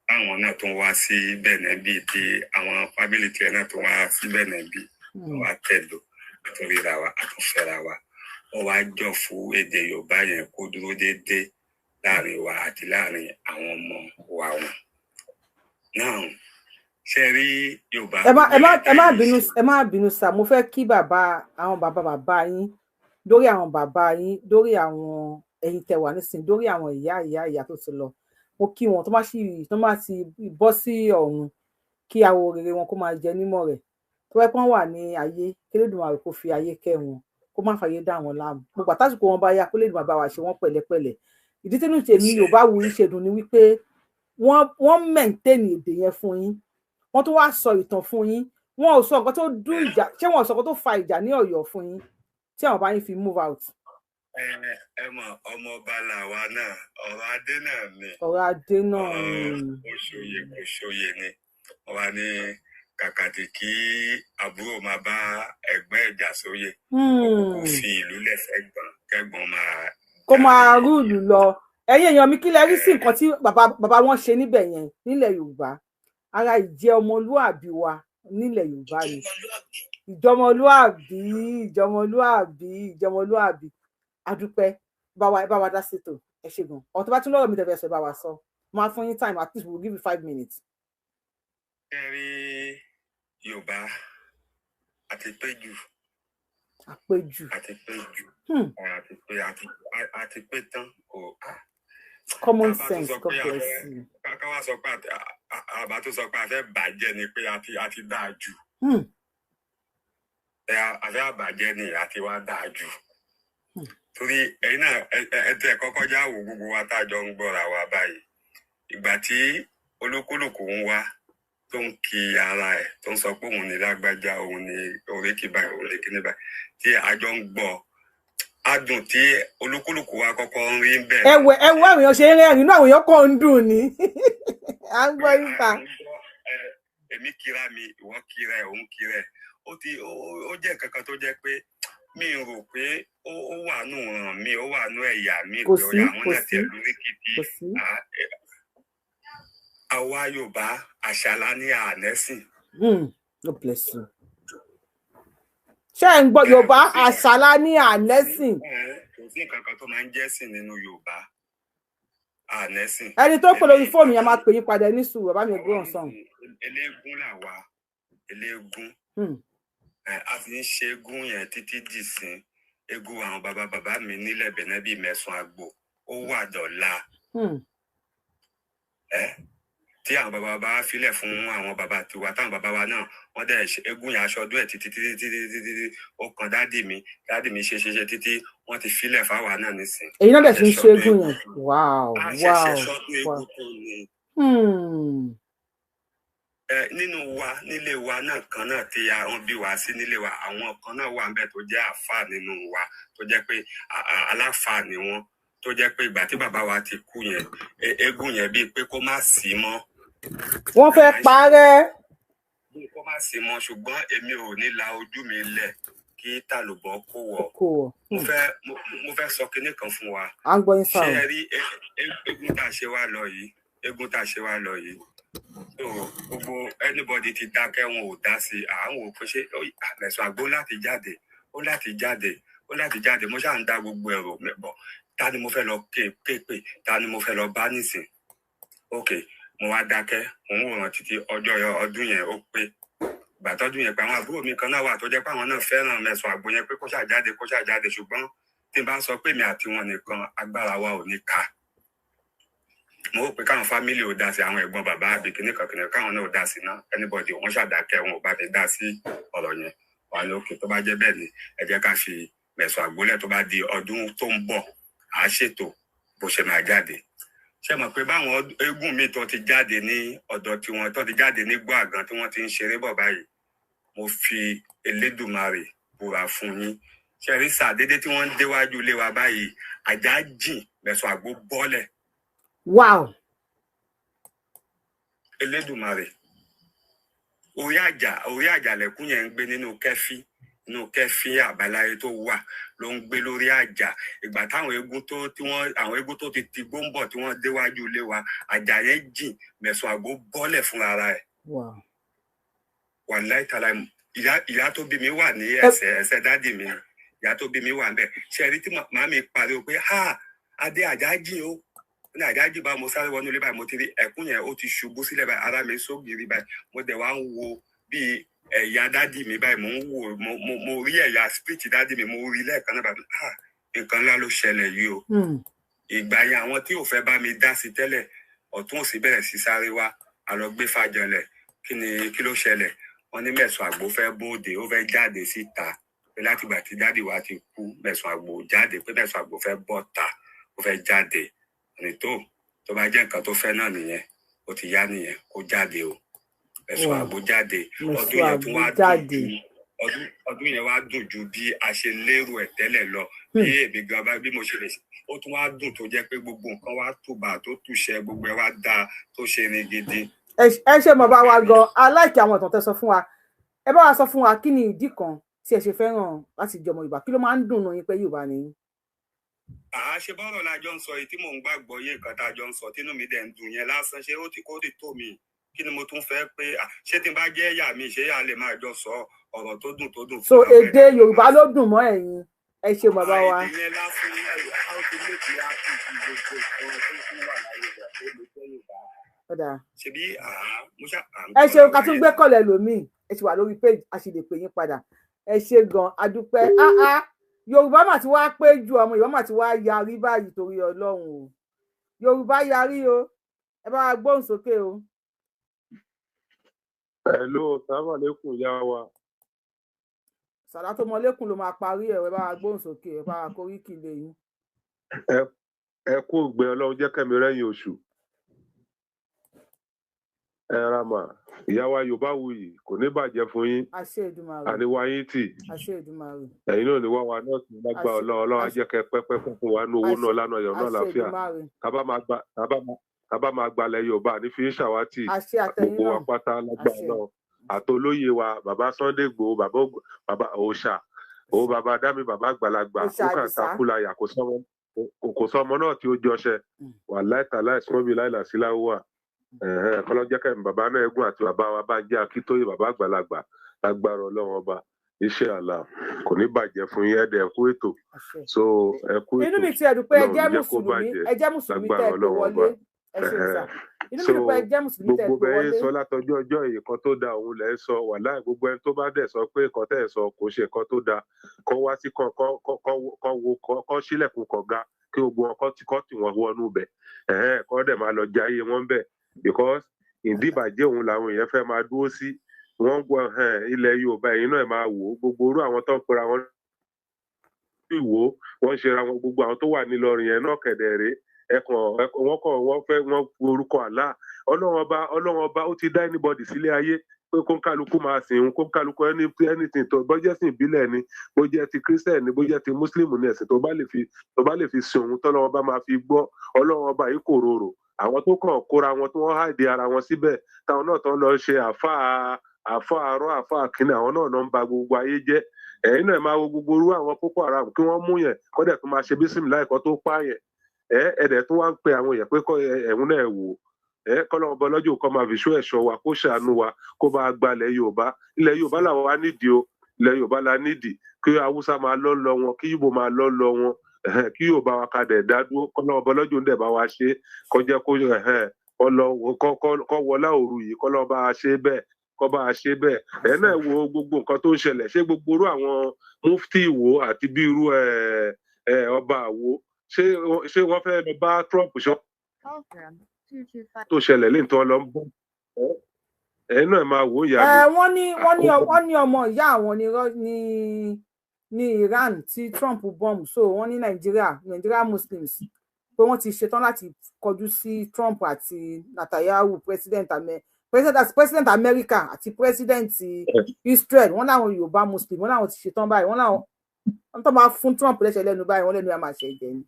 Táwọn náà tún wá sí Benin bíi tí àwọn fábílì tiẹ̀ náà tún wá sí Benin bíi wá tẹ̀dó, àtúnríra wa, àtúnfẹ́ra wa. Ó wá jọ fún èdè Yorùbá yẹn kó dúró déédéé láàrin wa àti láàrin àwọn ọmọ wa wọn. Náà ṣe rí Yorùbá. Ẹ má bínú, ẹ má bínú sá, mo fẹ́ kí bàbá, àwọn bàbá bàbá yín, lórí àwọn bàbá yín, lórí àwọn ẹ̀yin tẹ́ wà nísìnyí, lórí àwọn ìyá ìyá ìyá tó ti lọ, mo kí wọn tó má sì bọ́ sí ọ̀run, kí awo rere wọn kó máa jẹ nímọ̀ rẹ̀. Tó wẹ́ pọ́n wà ní ayé, kí Elédùmarè kó fi ayé kẹ́ wọn, kó má fàyè dá wọn láàmú. Gbogbo àtàsìkò wọn bá yá, kó Elédùmarè bá wa ṣe wọn pẹ̀lẹ́pẹ̀lẹ́. Ìdí tínú tèmi Yorùbá Wuyi ṣe dùn ni wípé wọ́n mẹ̀ǹtẹ́nì èdè yẹn fún yín, wọ́n tún wá sọ ìtàn fún yín. Wọn ò sọ nǹkan tó dún ìjà, ṣé wọn ò sọ nǹkan tó fa ìjà ní Ọ̀yọ́ fún yín tí àwọn bá yín fi move out? Ẹ mọ, ọmọ ọba làwa náà, ọ̀rọ̀ adé náà ni. Ọ̀rọ̀ adé náà ni. Ó ṣòye kò ṣòye ni wọ́n wá ní kàkàtì kí àbúrò máa bá ẹ̀gbọ́n ẹ̀jà sóyè, kó fi ìlú lẹ́sẹ̀ gbọ̀n kẹ́gbọ́n máa kó máa rúùlù lọ. Ẹ̀yin èèyàn mi, kí lẹ rí sí nǹkan tí bàbá wọn ṣe níbẹ̀ yẹn nílẹ̀ Yorùbá? Ara ìjẹ́ ọmọlúàbí wa nílẹ̀ Yorùbá ni ìjọmọlúàbí, ìjọmọlúàbí, ìjọmọlúàbí. Adúpẹ́, bá wa dá sétò, ẹ ṣé gan. Ọ̀tọ̀ bá tún lọ́rọ̀ mi tẹ̀fẹ̀ sọ, bá wa sọ. Máa fún yín time, at least we will give you 5 minutes. Ẹ rí Yorùbá àti péjú. Àpéjù. Àti péjú. Àti pé àti pé tán kò. Common sense, God bless you. Ká wá sọ pé àbá tó sọ pé a fẹ́ bàjẹ́ ni pé a ti dáa jù. A fẹ́ àbàjẹ́ ni a ti wá dáa jù. Torí ẹ̀yin náà ẹ tẹ kọ́kọ́ já wò gbogbo wa tá a jọ ń gbọ́ra wa báyìí. Ìgbà tí olúkúlùkù ń wá tó ń kí ara ẹ̀, tó ń sọ pé òun ní lágbájá, òun ní oríkì báyìí, oríkì ní báyìí, tí a jọ ń gbọ́, adùn tí olúkúlùkù wa kọ́kọ́ ń rí bẹ́ẹ̀. Ẹwẹ ẹwẹ àwọn èèyàn ṣe ń rẹ́rìn, inú àwọn èèyàn kàn ń dùn ní. À ń gbọ́ yípa. Èmi kíra mi, ìwọ kíra ẹ̀, òun kíra ẹ̀. Ó jẹ́ nǹkan kan tó jẹ́ pé mi rò pé ó wà nù ràn mí, ó wà nù ẹ̀yà mi, kò sí, àwọn kò náà sí, tiẹ̀ lóríkì tí kò sí. Àwa Yorùbá àṣàlá ní ànẹ́sìn. God bless you. Ṣé ẹ̀ ń gbọ́ Yorùbá àṣàlá ní ànẹ́sìn? Kò sí nǹkan kan tó máa ń jẹ́sìn nínú Yorùbá, ànẹ́sìn. Ẹni tó pè lórí fóònù yẹn máa pè yín padà, ní sùúrù, bàbá mi gbóhùn sàn. Eléégún làwa, eléégún. A sì ń ṣe eégún yẹn títí dìsín. Eégún àwọn bàbá bàbá mi nílẹ̀ Bẹ̀nẹ́ bíi mẹ́sàn-án àgbò, ó wà dọ̀la. Tí àwọn bàbá bá filẹ̀ fún àwọn bàbá tiwa, táwọn bàbá wa náà wọ́n dẹ̀ ṣe eégún yẹn aṣọ ọdún ẹ̀ títí títí títí títí títí ó kan dádì mi, dádì mi ṣe ṣe ṣe títí wọ́n ti filẹ̀ fáwa náà nísìn. Èyí náà dẹ̀ fi ń ṣe eégún yẹn. Wow, A ṣẹ̀ṣẹ̀ wow, ṣọdún wow. eégún tó ni. Nínú wa nílé wa náà kan náà tí wọ́n bí wa sí nílé wa, àwọn kan náà wà níbẹ̀ tó jẹ́ àáfàá nínú wa, tó jẹ́ pé aláfàá ni wọ́n, tó jẹ́ pé ìgbà tí bàbá wa ti kú yẹn, eégún yẹn bíi pé kó má sí mọ́. Wọ́n fẹ́ parẹ́. Bí kó má sí mọ́, ṣùgbọ́n èmi ò ní la ojú mi lẹ̀ kí tàlùbọ̀ kó wọ̀. Kó wọ̀. Mo fẹ́ sọ kinní kan fún wa. À ń gbọ́ yín sá Ṣé o. ẹ rí eégún tá a ṣe wá lọ yìí, eégún tá a ṣe wá lọ yìí, so gbogbo anybody ti dákẹ́, wọn ò dá sí i. À ń wò ó pé ṣé Mẹ̀sàn Àgbo láti jáde, ó láti jáde, ó láti jáde. Mo ṣáà ń dá gbogbo ẹ̀rọ mẹ́bọ̀. Ta ni mo fẹ́ lọ ké pè? Ta ni mo fẹ́ lọ bá nísìn? Ok, mo wá dákẹ́, mo ń wòran títí ọjọ́ ọdún yẹn ó pé. Ìgbà tọ́dún yẹn pé, àwọn àbúrò mi kan náà wà tó jẹ́ pé àwọn náà fẹ́ràn Mẹ̀sàn Àgbo yẹn pé kó ṣáà jáde, kó ṣáà jáde. Ṣùgbọ́n tí n bá sọ pé mi àti wọn nìkan, agbára wa ò ní ká. Mo rò pé káwọn family ò dá sí, àwọn ẹ̀gbọ́n bàbá àbí kinní kan kinní kan, káwọn náà ò dá sí náà. Anybody, wọ́n ṣàdákẹ́, wọn ò bá mi dá sí ọ̀rọ̀ yẹn. Wà ní òkè, tó bá jẹ́ bẹ́ẹ̀ ni, ẹ jẹ́ ká fi Mẹ̀sàn Àgbólẹ̀, tó bá di ọdún tó ń bọ̀, à á ṣètò bó ṣe máa jáde. Ṣé mọ̀ pé báwọn eégún míì tó ti jáde ní ọ̀dọ̀ tiwọn, tó ti jáde ní gbọ̀ngàn tí wọ́n ti ń ṣeré bọ̀ báyìí, mo fi Elédùmarè búra fún yín, ṣe rí sàdédé tí wọ́n ń déwájú ilé wa báyìí, àjà jìn, Mẹ̀sàn Àgbo bọ́lẹ̀. Wow. Elédùmarè, orí àjà, orí àjà lẹkùn yẹn ń gbé, nínú kẹfí àbáláyé tó wà ló ń gbé lórí àjà. Ìgbà táwọn eégún tó tí wọn, àwọn eégún tó ti ti gbóǹbọ tí wọn déwájú ilé wa, àjà yẹn jìn, Mẹ̀sàn Àgbo bọ́lẹ̀ fúnra ara ẹ̀. Wàláì tàlà, ìyá tó bí mi wà ní ẹsẹ̀ daddy mi, ìyá tó bí mi wà ńbẹ̀. Ṣe rí tí màmí pariwo pé, "Ha, adé, àjà jìn o!" Ní àjà jìn bá, mo sáré wọnú ilé báyìí, mo ti rí ẹkún yẹn, ó ti ṣubú sílẹ̀ báyìí, ara mi sógiri báyìí. Mo dẹ̀ wá ń wo bíi ẹ̀yà daddy mi báyìí, mo ń wò, mo rí ẹ̀yà spirit daddy mi, mo rí lẹ́ẹ̀kan náà báyìí. Ha, nǹkan ńlá ló ṣẹlẹ̀ yìí o. Ìgbà yẹn, àwọn tí ò fẹ́ bá mi dá sí tẹ́lẹ̀, ọ̀tún òsì bẹ̀rẹ̀ sí sáré wá. A lọ gbé fàjọlẹ̀. Kí ni, kí ló ṣẹlẹ̀? Wọ́n ní Mẹ̀sàn Àgbo fẹ́ bóde, ó fẹ́ jáde síta, pé látìgbà tí daddy wa ti kú, Mẹ̀sàn Àgbo ò jáde, pé Mẹ̀sàn Àgbo fẹ́ bọ́ ta, ó fẹ́ jáde. Ní tó bá jẹ́ nǹkan tó fẹ́ náà nìyẹn, ó ti yá nìyẹn, kó jáde o. Mẹ̀sàn Àgbo jáde. Ọdún Mẹ̀sàn yẹn tún Àgbo wá dùn jáde. ju ọdún yẹn wá dùn ju bí a ṣe lérò ẹ̀ tẹ́lẹ̀ lọ. Bí èmi gan bá bí mo ṣe lè ṣe, ó tún wá dùn tó jẹ́ pé gbogbo nǹkan wá tùbà tó túṣẹ, gbogbo ẹ̀ wá dáa, tó ṣe ní gidi. Ẹ ṣe mọ̀ bá wa gan aláìkí àwọn ìtàn tẹ́ sọ fún wa. Ẹ bá wa sọ fún wa, kí ni ìdí kan tí ẹ ṣe fẹ́ràn láti jọmọ Yorùbá? Kí ló máa ń dùn nù yín pé Yorùbá ni yín? Àá ṣe bọ́rọ̀ la jọ ń sọ yìí tí mò ń gbàgbọ́ yé nǹkan tá a jọ ń sọ, tínú mi dẹ̀ ń dùn yẹn lásán, ṣé ó ti kó ti tó mi? Kí ni mo tún fẹ́ pé ṣé tí n bá jẹ́ ẹ̀yà mi, ṣé à lè máa jọ sọ ọ̀rọ̀ tó dùn tó dùn So fúnra bẹ́ẹ̀? èdè Yorùbá ló dùn mọ́ ẹ̀yin. Ẹ ṣe bàbá wa. Èdè yẹn lásán. Ó ti méjì á fi ju gbogbo nǹkan tó tún wà láyé rẹ̀ ó lè jẹ́ Yorùbá. Ó dáa. Ṣebí mo ṣá à ń Ẹ gbọ́ra ṣeun. Ká wa tún yé. gbé kọ̀lẹ̀ lómi. Ẹ ti wà lórí page, a sì lè pè yín padà. Ẹ ṣe gan, adúpẹ́. Ah ah, Yorùbá mà ti wá pé ju ọmọ Yorùbá mà ti wá yarí báyìí, torí Ọlọ́run o. Yorùbá yarí o. Ẹ bá wa gbóhùn sókè o. Hello, salaam alaikum, ìyá wa. Sàlá tó mọlékùn ló máa parí ẹ. Ẹ bá wa gbóhùn sókè, ẹ bá wa kóríkì lé yín. Ẹ kú ògbẹ, Ọlọ́run jẹ́ kẹ́mi rẹ́yìn oṣù. Ẹ ra mà, ìyá wa Yorùbá wuyì, kò ní bàjẹ́ fún yín. Àṣẹ Èdùmàrè. Àníwá yín tì. Àṣẹ Èdùmàrè. Ẹ̀yin náà ní wá wa náà sí lágbá Àṣẹ. Ọlọ́run. Ọlọ́run á Àṣẹ. jẹ́ kẹ́ pẹ́pẹ́ fún wa ní owó Àṣẹ. náà lánàá yọ̀ náà Àṣẹ láfíà. Èdùmàrè. Tábà máa gbalẹ̀ Yorùbá ní fi ń ṣàwátì Àṣẹ, àtẹ̀yìn gbogbo wa náà. pátá lágbá Àṣẹ. Ọlọ́run. Àtolóyè wa, bàbá Sunday Igboho, bàbá òòṣà, òun bàbá dámì, bàbá àgbàlagbà, Òòṣà kókà Àdìsá. takúlayà, kò sọmọ náà tí ó jọṣẹ wà láìta láìsọmọbí láìlàsíláwà. Kọlọ́jẹ́ kẹ́mi bàbá náà ẹ̀gún àti bàbá wa bá jẹ́ Akíntóyè, bàbá àgbàlagbà, lágbára Ọlọ́run ọba, iṣẹ́ àlà kò ní bàjẹ́ fún yín. Ẹ̀dẹ̀ ẹ̀kú ètò. Àṣẹ. So ẹ̀kú Inú ètò. mi ti ẹ̀dùn pé ẹ Ọlọ́run jẹ́ ní jẹ́ kó mùsùlùmí. bàjẹ́ Ẹ jẹ́ mùsùlùmí tẹ́ lágbára ẹ pè Ọlọ́run ọba. wọlé. Ẹ ṣeun sà. Inú mi dùn pé ẹ jẹ́ mùsùlùmí tẹ́ ẹ Gbogbo pè bẹ́ẹ̀ wọlé. sọ látọjọ́ ọjọ́ yìí, nǹkan tó da òun lẹ̀ ń sọ wàláì. Gbogbo ẹni tó bá dẹ̀ sọ pé nǹkan tẹ̀ sọ kò ṣe nǹkan tó da, kọ́ wá sí kọ́ kọ́ kọ́ kọ́ wo kọ́ kọ́ sílẹ̀kùn kọ̀ga kí gbogbo wọn kọ́ tì wọ́n wọnú bẹ̀, kọ́ dẹ̀ máa lọ jayé wọn bẹ̀, because ìdíbàjẹ́ òun làwọn èèyàn fẹ́ máa dúró sí. Wọ́n gbọ́ ilẹ̀ Yorùbá, ẹ̀yin náà máa wò ó, gbogbo orú àwọn tó ń pera wọn ìwò, wọ́n ń ṣera wọn. Gbogbo àwọn tó wà nílọrin yẹn náà kẹ̀dẹ̀ rèé, ẹkàn ẹkàn wọn kàn wọ́n fẹ́ wọ́n fi orúkọ àlá Ọlọ́run ọba. Ọlọ́run ọba ó ti dá anybody sílé ayé pé kó ń kálukú máa sìn ín, kó ń kálukú anything tó bó jẹ́ sìn ìbílẹ̀ ni, bó jẹ́ ti Christian ni, bó jẹ́ ti Muslim ni, ẹ̀sìn tó bá lè fi sin òun, tọ́lọ́run ọba máa fi gbọ́. Ọlọ́run ọba yìí kò rorò. Àwọn tó kàn kóra wọn tí wọ́n hide ara wọn síbẹ̀, táwọn náà tó ń lọ ṣe àáfàá àáfàá àárọ̀ àáfàá kínní, àwọn náà ló ń ba gbogbo ayé jẹ́. Ẹ̀yin náà máa wo gbogbo irú àwọn Boko Haram kí wọ́n mú yẹn kọ́dẹ̀ tó máa ṣe bísímì láìkọ́ tó pààyàn. Ẹ ẹ̀dẹ̀ tó wá ń pe àwọn èèyàn pé kọ́ ẹ̀hún náà wò ẹ, kọ́lọ́run bọ́ lọ́jọ́ kọ́ máa fi ṣó ẹ̀ṣọ́ wa, kó ṣàánú wa, kó bá gbalẹ̀ Yorùbá. Ilẹ̀ Yorùbá làwọn wá nídìí o, ilẹ̀ Yorùbá la nídìí. Kí Haúsá máa lọ́ lọ wọn, kí Ìgbò máa lọ́ lọ wọn, kí Yorùbá wa ká dẹ̀ dá dúró. Kọ́lọ́run bọ́ lọ́jọ́ ń dẹ̀ bá wa ṣe kọjá kó kọ́ wọlá òru yìí, kọ́lọ́run bá wa ṣe bẹ́ẹ̀, kọ́ bá a ṣe bẹ́ẹ̀. Ẹ náà wo gbogbo nǹkan tó ń ṣẹlẹ̀, ṣé gbogbo irú àwọn mufti Ìwó àti bí irú ọba Àwo, ṣé wọ́n fẹ́ lọ bá Trump ṣọ́ tó ṣẹlẹ̀ lẹ́yìn tó lọ ń bọ̀? Ẹ náà máa wò ó, ìyá mi. Wọ́n ní ọmọ ìyá àwọn ní Iran tí Trump bomb, so wọ́n ní Nigeria Muslims pé wọ́n ti ṣetán láti kọjú sí Trump àti Netanyahu, president America àti president Israel. Wọ́n láwọn Yorùbá Muslim, wọ́n láwọn ti ṣetán báyìí, wọ́n láwọn wọ́n tó máa fún Trump lẹ́sẹ̀ lẹ́nu báyìí, wọ́n lẹ́nu ẹ̀ máa ṣe jẹ ni.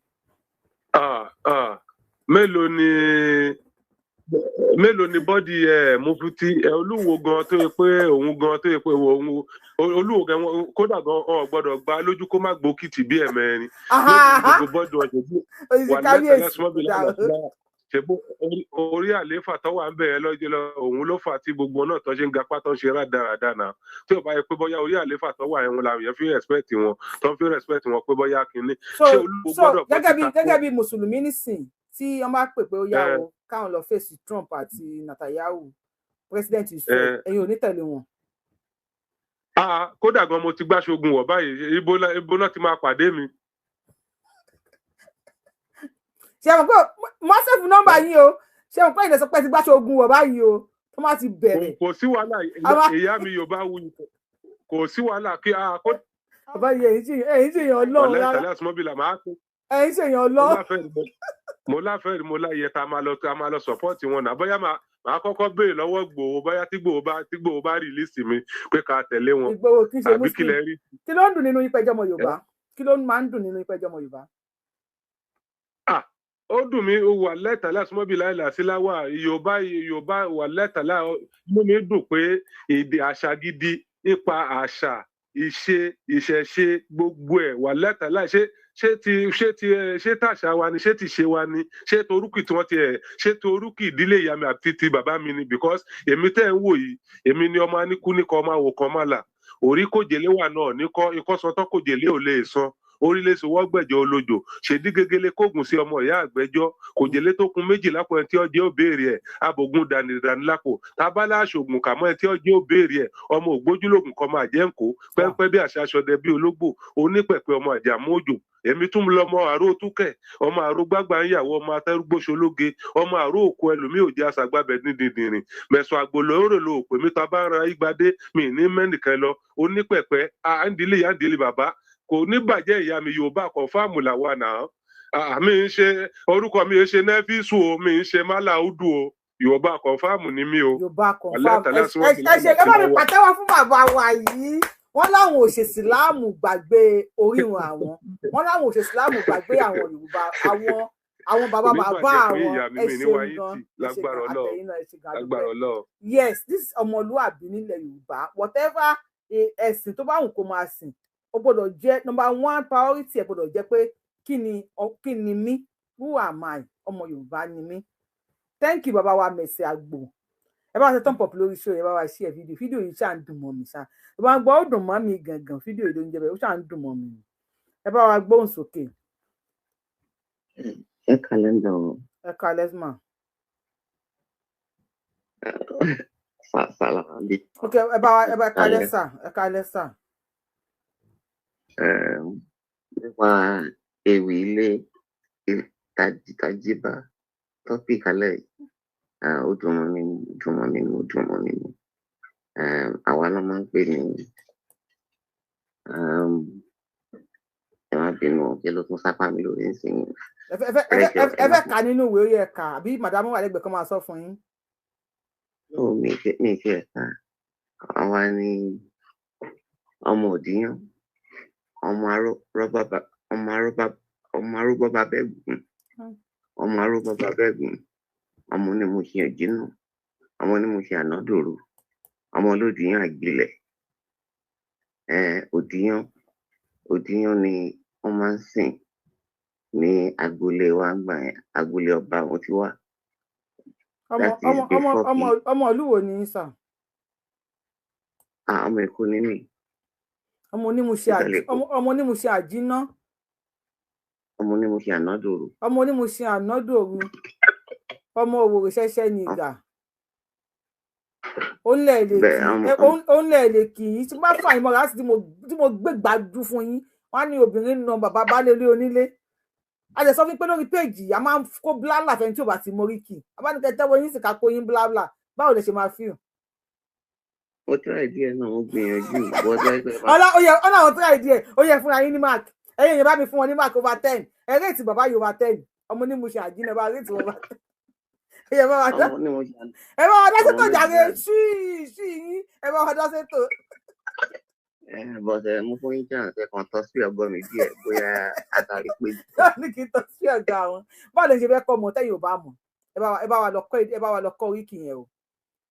Mélòó ni bọ́dì ẹ̀ mufti ẹ̀ Olúwo gan tó yẹ pé òun gan tó yẹ pé òun Olúwo gan, kódà gan ọ̀ gbọ́dọ̀ gba lójú kó má gbókìtì bí ẹ̀mẹrin gbogbo bọ́dì ọ̀jẹ̀ bí wà lẹ́sẹ̀. Ṣebó orí àlééfà tó wà ń bẹ̀rẹ̀ lọ́jọ́ lọ, òun ló fà tí gbogbo náà tó ṣe ń gapá tó ń ṣe rádaràda náà. Tí ò bá yẹ pé bóyá orí àlééfà tó wà ẹ̀wọ̀n làwọn èèyàn fi respect wọn, tó ń fi respect wọn pé bóyá kínní. So gẹ́gẹ́ bí mùsùlùmí nísìn tí wọ́n bá pè pé ó yá o káwọn lọ fèsì Trump àti Netanyahu, president Israel, ẹ̀yin ò ní tẹ̀lé wọn. Kódà gan mo ti gbàṣogun wọ̀ báyìí, ibo náà ti máa pàdé mi. Ṣe mọ̀ pé mọ́sẹ̀fù nọ́mbà yín o, ṣe mọ̀ pé ìdẹ̀sọ pé ti gbàṣọ ogun wọ̀ báyìí o, tó má ti bẹ̀rẹ̀. Kò sí wàhálà, ìyá mi Yorùbá wù, kò sí wàhálà kí a kó. Bàbá yìí èyí sì yàn lọ́ọ̀ rárá. Ẹ̀yin sì yàn lọ́ọ̀. Mo láfẹ́rìí, mo láyẹ tá a máa lọ sọ́pọ́ọ̀tì wọn náà. Bóyá màá kọ́kọ́ béèrè lọ́wọ́ Ìgbòho, bóyá tí Ìgbòho bá rìlíìsì mi pé ká tẹ̀lé wọn. Ìgbòho kì í ṣe Muslim. Kí ló ń dùn nínú ìpẹ́jọ́ ọmọ Yorùbá? Kí ló máa ń dùn nínú ìpẹ́jọ́ ọmọ Yorùbá? Ó dùn mí, ó wà lẹ́tàlá súnmọ́bí láìlà síláwà Yorùbá wà lẹ́tàlá. Inú mi dùn pé èdè àṣà gidi nípa àṣà ìṣe ìṣẹ̀ṣe gbogbo ẹ̀ wà lẹ́tàlá. Ṣé tàṣà wa ni, ṣé ti ṣe wa ni, ṣé torúkì tí wọ́n ti ẹ̀, ṣé torúkì ìdílé ìyá mi àti ti bàbá mi ni? Because èmi tẹ́ ń wò yìí, èmi ni ọmọ aníkú ní kọ́ ọmọ àwòkọ́ má là orí kòjèlé wà náà níkọ́ ikọ́ sọtọ́ kòjèlé ò lè san orílẹ̀ sowọ́ gbẹ̀jọ́ olójò ṣèdí gegele kóògùn sí ọmọ ìyá àgbẹ̀jọ́ kòjèlé tó kun méjì lápò ẹni tí ọjẹ́ ò béèrè ẹ̀ abogun dànìdànì lápò tábàlà àṣògùn kàmọ́ ẹni tí ọjẹ́ ò béèrè ẹ̀ ọmọ ògbójúlógún kan máa jẹ́ ńkó pẹ́ńpẹ́ bí àṣà aṣọdẹ bí ológbò onípẹ̀pẹ̀ ọmọ àjàmú òjò. Èmi tún lọmọ àrò túkẹ̀ ọmọ àrò gbágbá ń yàwó ọmọ atẹrúgbóṣológe ọmọ àrò òkú ẹlòmíì òjì àṣàgbàbẹ nídìndìnrìn mẹsàn àgbòlóòrè ló pè mí tá bá ń ra igbadé mi ní mẹ́nìkan lọ onípẹ̀pẹ̀ àǹdílé yàǹdílé bàbá kò ní bàjẹ́. Ìyá mi Yorùbá kọ̀ǹfàmù làwa náà. Àmì ń ṣe orúkọ mi ń ṣe nẹ́físù o, mi ń ṣe málàúdù o, Yorùbá kọ̀ǹfàmù ni mí o. Yorùbá kọ̀ǹfàmù. Ẹ ṣe ẹ bá mi pàtẹ́wọ́ fún bàbá wa yìí. Wọ́n láwọn ò ṣe Ìsìláàmù gbàgbé orírun àwọn, wọ́n láwọn ò ṣe Ìsìláàmù gbàgbé àwọn Yorùbá, àwọn bàbá bàbá àwọn. Ẹ ṣeun gan, ẹ ṣe gan, àtẹ̀yìn náà ẹ ṣe gan, àdúpẹ́. Yes, this is ọmọlúàbí nílẹ̀ Yorùbá. Whatever ẹ̀sìn tó bá wù kó máa sìn, ó gbọ́dọ̀ jẹ́ number one priority ẹ gbọ́dọ̀ jẹ́ pé kí ni mí, who am I, ọmọ Yorùbá ni mí. Thank you bàbá wa Mẹ̀sẹ̀ Àgbò. Ẹ bá wa ṣe thumb up lórí show, ẹ bá wa share fídíò. Fídíò yìí ṣáà ń dùn mọ́ mi ṣá, ẹ bá ń gbọ́ ó dùn mọ́ mi gangan, fídíò yìí ló ń jẹ bẹ́ẹ̀, ó ṣáà ń dùn mọ́ mi. Ẹ bá wa gbóhùn sókè. Ẹ kàlẹ́ ń dàn. Ẹ kàlẹ́ mà. Sàlámù. Ok, ẹ bá wa ẹ bá kàlẹ́ sà, ẹ kàlẹ́ sà. Nípa ewì ilé tajíbá topic alẹ́ ó dùn mọ́ mi, dùn mọ́ mi, ó dùn mọ́ mi. Àwa ló máa ń pè ní ẹ má bínú, kí ló tún sápá mi lórí nísìnyí. Ẹ fẹ́ kà nínú ìwé ó yẹ kà, àbí màdámù wà lẹ́gbẹ̀ẹ́ kan máa sọ fún yín. Mi kì í ká. Àwa ni ọmọ òdìyàn, ọmọ arúbọ́bá bẹ́gùn, ọmọ arúbọ́bá bẹ́gùn, ọmọ ní mo ṣe òjìnà, ọmọ ní mo ṣe ànádòru, ọmọ olódìyàn àgbìlẹ̀. Òdìyàn, Òdìyàn ni wọ́n máa ń sìn ní agboolé wa ńgbà yẹn, agboolé ọba wọn ti wá. Ọmọ That is ọmọ ọmọ before ọmọ kí ọmọ ìlú wo ni yín sà? Ah, ọmọ Èkó ni mí. Ọmọ onímùṣe Ìsàlẹ̀ Èkó. Ọmọ onímùṣe àjínà. Ọmọ onímọ̀ṣẹ́ ànádòrò. Ọmọ onímùṣe ànádòru, ọmọ òwòrò ṣẹṣẹ ní ìgbà ó ń lẹ̀ lè Bẹ́ẹ̀ kì ọmọ í, ó ń lẹ̀ lè kì í tí mo bá fà yín mọ́ra láti tí mo gbé gbájú fún yín, wọ́n á ní obìnrin na bàbá baálé ilé onílé. A lè sọ fún yín pé lórí péèjì a máa ń kó bláàlà fẹ́ni tí ò bá ti mórí kì í abánikẹ́ tẹ́wọ́ yín sì ká kó yín bláàlà. Báwo lè ṣe máa fíò? Mo try díẹ̀ náà, mo gbìyànjú bọ́dọ̀ ẹgbẹ́ bá. Ọlá ó yẹ ọlá àwọn tíra ìdí ẹ, ó yẹ fúnra yín ní mark. Ẹ̀yin èèyàn, bá mi fún wọn ní mark over 10. Ẹ rate bàbá yìí over 10. Ọmọ onímùṣe àjínà, bá rate wọn over 10. Ẹ yẹ bá wa dá Ọmọ onímọ̀ṣẹ́ àná ẹ bá wa dá ọmọ sétò jàre. onímọ̀ṣẹ́ àná. Sí sí yín, ẹ bá wa dá sétò. But mo fún yín chance, ẹ kàn tọ́ sí ọgbọ́n mi díẹ̀ bóyá àtàrí pé. Ní kí n tọ́ sí ọ̀gá àwọn, báwo lè ṣe fẹ́ kọ́ ọmọ tẹ́yìn ò bá mọ̀? Ẹ bá wa lọ kọ́, ẹ bá wa lọ kọ́ oríkì yẹn o.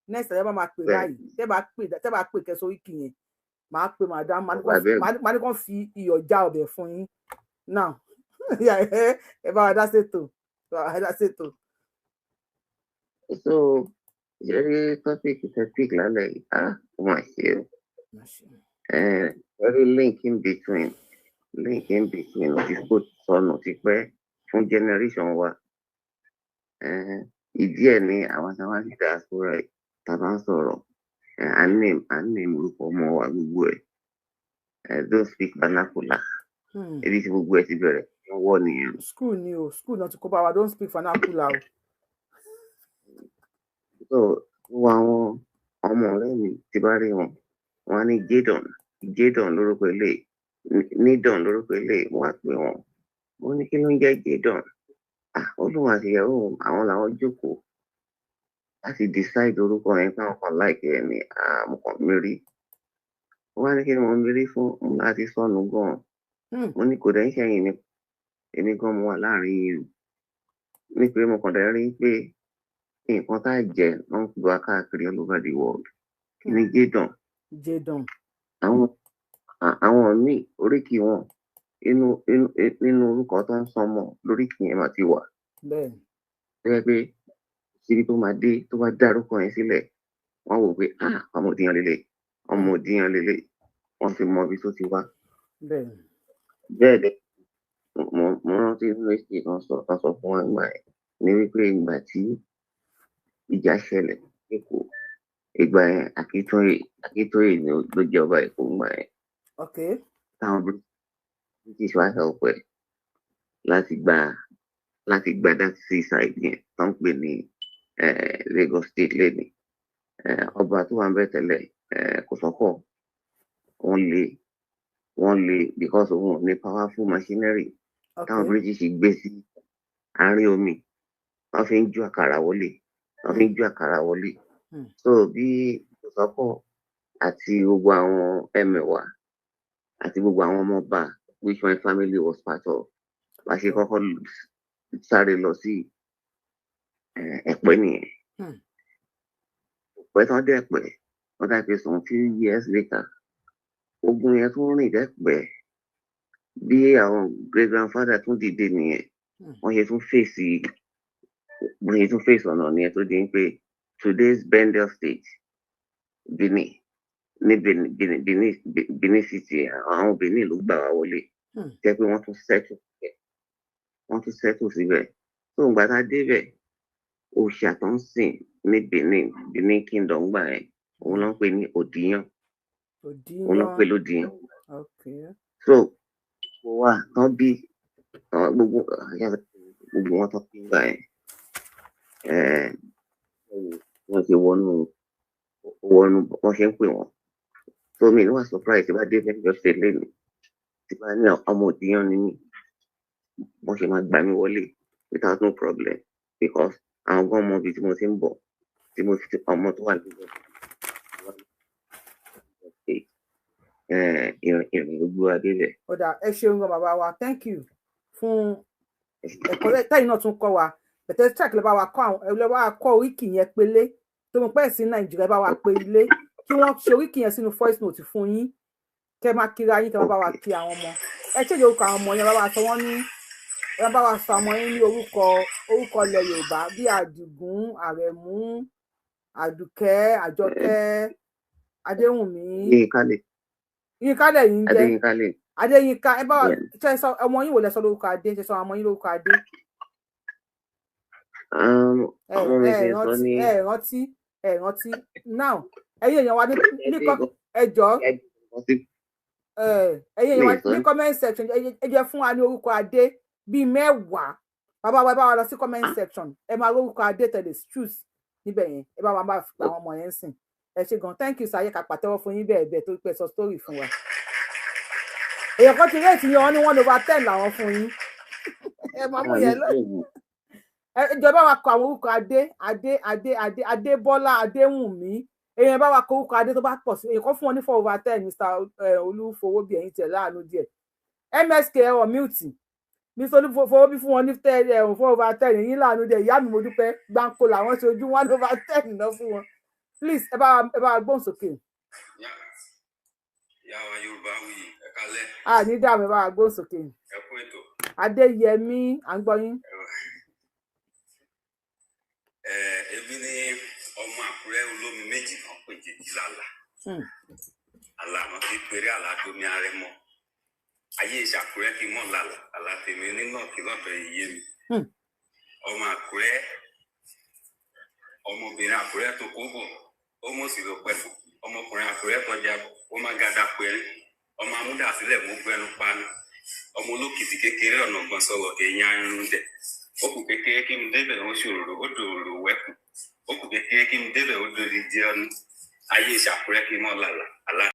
Next time ẹ bá máa pè Bẹ́ẹ̀. báyìí, tẹ́ bá pè kẹsọ oríkì yẹn, màá pè madam, màá ní Ọgbà bẹ́ẹ̀. màá ní kàn fi iyọ̀ já ọbẹ̀ fún yín now. Ẹ bá wa dá sétò, ẹ bá wa dá sétò. So ṣe rí topic topic lálẹ́ yìí, ah, ó mà ṣe o. Very link in between ó ti kó sọnù ti pẹ́ fún generation wa. Ìdí ẹ̀ ni àwọn táwa sí diaspora yìí tá a bá ń sọ̀rọ̀, à ń name orúkọ ọmọ wa gbogbo ẹ̀. Don't speak vernacular. Ibi tí gbogbo ẹ̀ ti bẹ̀rẹ̀ wọ́n wọ̀ nìyẹn. School ni o, school náà ti kó bá wa. Don't speak vernacular o. So gbogbo àwọn ọmọ ọ̀rẹ́ mi tí bá rí wọn, wọn á ní Jadon, Jadon lórúkọ ilé, Nidon lórúkọ ilé. Mo wá pè wọn, mo ní kí ló ń jẹ́ Jadon? Ah, ó lóun àti ìyàwó òun, àwọn làwọn jókòó láti decide orúkọ yẹn, pé àwọn kan like ẹ ní. Ah, mo kàn mí rí mo wá ní kí ni mo mi rí fún mo láti sọnù gan. Mo ní kò dẹ́ ń ṣẹ̀yìn ni, èmi gan mo wà láàrin yìí o, ní pé mo kàn dẹ́ rí pé nǹkan tá a jẹ ló ń gbé wa káàkiri all over the world. Kí ni Jadon? Jadon. Àwọn míì, oríkì wọn inú inú nínú orúkọ tó ń sọmọ lóríkì yẹn máa ti wà. Tó yẹ pé síbi tó máa dé, tó bá dárúkọ yẹn sílẹ̀, wọ́n wò pé, ah, ọmọ òdìyàn lélẹ̀, ọmọ òdìyàn lélẹ̀, wọ́n ti mọ ibi tó ti wá. Bẹ́ẹ̀ dẹ̀ mo rántí nínú history kan sọ fún wa ìgbà yẹn ní wípé ìgbà tí ìjà ṣẹlẹ̀ lẹ́kọ̀ọ́ ìgbà yẹn, Akíntóyè ni ló jẹ́ ọba Èkó ìgbà yẹn. Táwọn British wá help ẹ̀ láti gba that seaside yẹn tó ń pè ní Lagos State lẹ́ni. Ọba tó wà ń bẹ̀ tẹ́lẹ̀, Kòsọ́kọ́, wọ́n lé because òun ò ní powerful machinery táwọn British gbé sí àárín omi, wọ́n fi ń ju àkàrà wọlé, wọ́n fi ń ju àkàrà wọlé. So bí Kòsọ́kọ́ àti gbogbo àwọn ẹmẹ̀wà àti gbogbo àwọn ọmọọba, which my family was part of, bá ṣe kọ́kọ́ sáré lọ sí Ẹ̀pẹ́ nìyẹn. Ẹ̀pẹ́ tán dẹ̀ pẹ́, wọ́n dà pé some few years later, ogun yẹn tún rìn dẹ́pẹ́. Bí àwọn great grandfather tún dìde nìyẹn. Wọ́n ṣe tún fèsì ọ̀nà nìyẹn tó di pé today's Bendel State, Benin, ní Benin City, àwọn Benin ló gbà wá wọlé. Jẹ́ pé wọ́n tún settle síbẹ̀, wọ́n tún settle síbẹ̀. Tó ń gbà tá a débẹ̀, òòṣà tó ń sìn ní Benin Kingdom gbà yẹn, òun ló ń pè ní Òdìyàn, òun ló ń pè Òdìyàn. lódìyàn. So gbogbo wa tán bí àwọn gbogbo wọn tán bí gbà yẹn, wọ́n ṣe wọnú wọ́n ṣe ń pè wọ́n. So mi ní wà surprise tí bá dé Lagos State lẹ́nu, tí bá ní ọmọ Òdìyàn ni mí, wọ́n ṣe máa gbà mí wọlé without no problem, because àwọn gan mọ ibi tí mo ti ń bọ̀, tí mo ti ọmọ tó wà ní Lagos State, ìrìn ló gbé wa débẹ̀. Ó dà, ẹ ṣeun gan, bàbá wa. Thank you fún ẹ̀kọ́ tẹ́yìn náà tún kọ́ wa. Bẹ̀tẹ̀ track lè bá wa kọ́ àwọn, ẹ lè bá wa kọ́ oríkì yẹn pélé tó mọ̀ pẹ́ sí Nàìjíríà. Ẹ bá wa pé ilé kí wọ́n ṣe oríkì yẹn sínú voice note fún yín. Kẹ́ Kẹ́ máa kíra yín, kẹ́ máa bá wa kí àwọn ọmọ. Ẹ ṣe orúkọ àwọn ọmọ yẹn, bá wa sọ wọ́n ní, ẹ bá wa sọ ọmọ yín ní orúkọ, orúkọ ilẹ̀ Yorùbá bíi Àdìgún, Àrẹ̀mú, Àdùkẹ́, Àjọkẹ́, Adéwùnmí. Yínká lè. Yínká lẹ́yìn ń jẹ́? Adéyínká lè. Adéyínká. Ẹ bá wa ṣe sọ ọmọ yín wò lẹ sọ lórúkọ Adé, ṣe sọ ọmọ yín lórúkọ Adé? Ọmọ mi Ẹ ti sọ rántí ní ẹ rántí, ẹ rántí now. Ẹ̀yin èèyàn wa ní ẹ jọ̀ọ́, ẹ̀yin èèyàn wa ní comment section, ẹ jẹ́ fún wa ní orúkọ Adé bíi 10. Bàbá wa, ẹ bá wa lọ sí comment section, ẹ máa lórúkọ Adé tẹ̀lé choose níbẹ̀ yẹn. Ẹ bá wa máa fi àwọn ọmọ yẹn sìn. Ẹ ṣé gan, thank you sir. Ká pàtẹ́wọ́ fún yín bẹ́ẹ̀ bẹ́ẹ̀ tó pẹ́ sọ story fún wa. Èèyàn kan ti rate yín, wọn ní 1/10 làwọn fún yín. Ẹ máa mú yẹn lọ. Ẹ jọ̀ọ́, bá wa kọ àwọn orúkọ Adé, Adé, Adé, Adé, Adébọ́lá, Adéwùnmí. Èèyàn bá wa kọ orúkọ Adé tó bá pọ̀ sí. Èèyàn kan fún wọn ní 4/10. Mr Olúfowóbí, ẹ̀yìn tiẹ̀ láàánú díẹ̀. MSK, ẹ̀rọ mute. Mr Olúfowóbí fún wọn ní 4/10. Ẹ̀yìn láàánú díẹ̀. Ìyá mi, mo dúpẹ́ gbáǹkó làwọn ṣe ojú. 1/10 náà fún wọn. Please, ẹ bá wa gbóhùn sókè. Ìyá wa Yorùbá wuyì, ẹ kálẹ́. A ní dààmú, ẹ bá wa gbóhùn sókè. Ẹ kú ètò. Adéyẹmí, à ń gbọ́ yín. Ẹ èmi ní ọmọ Àkúrẹ́ olómi méjì kan pè jèjì lálà. Àlàmọ kí péré àlàdomi arẹmọ ayé ìṣàkúrẹ́ kí mọ̀ lálà àlà tèmi nínà kí lọ́dọ̀ iye mi. Ọmọ Àkúrẹ́, ọmọbìnrin Àkúrẹ́ tó kó bọ̀, ó mọ̀ sí ló pẹ̀fọ́. Ọmọkùnrin Àkúrẹ́ tọ́jà, ó má gàdá péré. Ọmọ amúdàsílẹ̀ mú gbẹnu panu. Ọmọ olókìtì kékeré ọ̀nà gbọ̀n sọ̀rọ̀ èèyàn arúndẹ̀ dẹ̀. Ó kù kékeré kí n débẹ̀, ó ṣòro, ó dòrò wẹ́kùn. Ó kù kékeré kí n débẹ̀, ó dòrì jẹun. Ayé ìṣàkúrẹ́ kí n mọ̀ lálà àlá.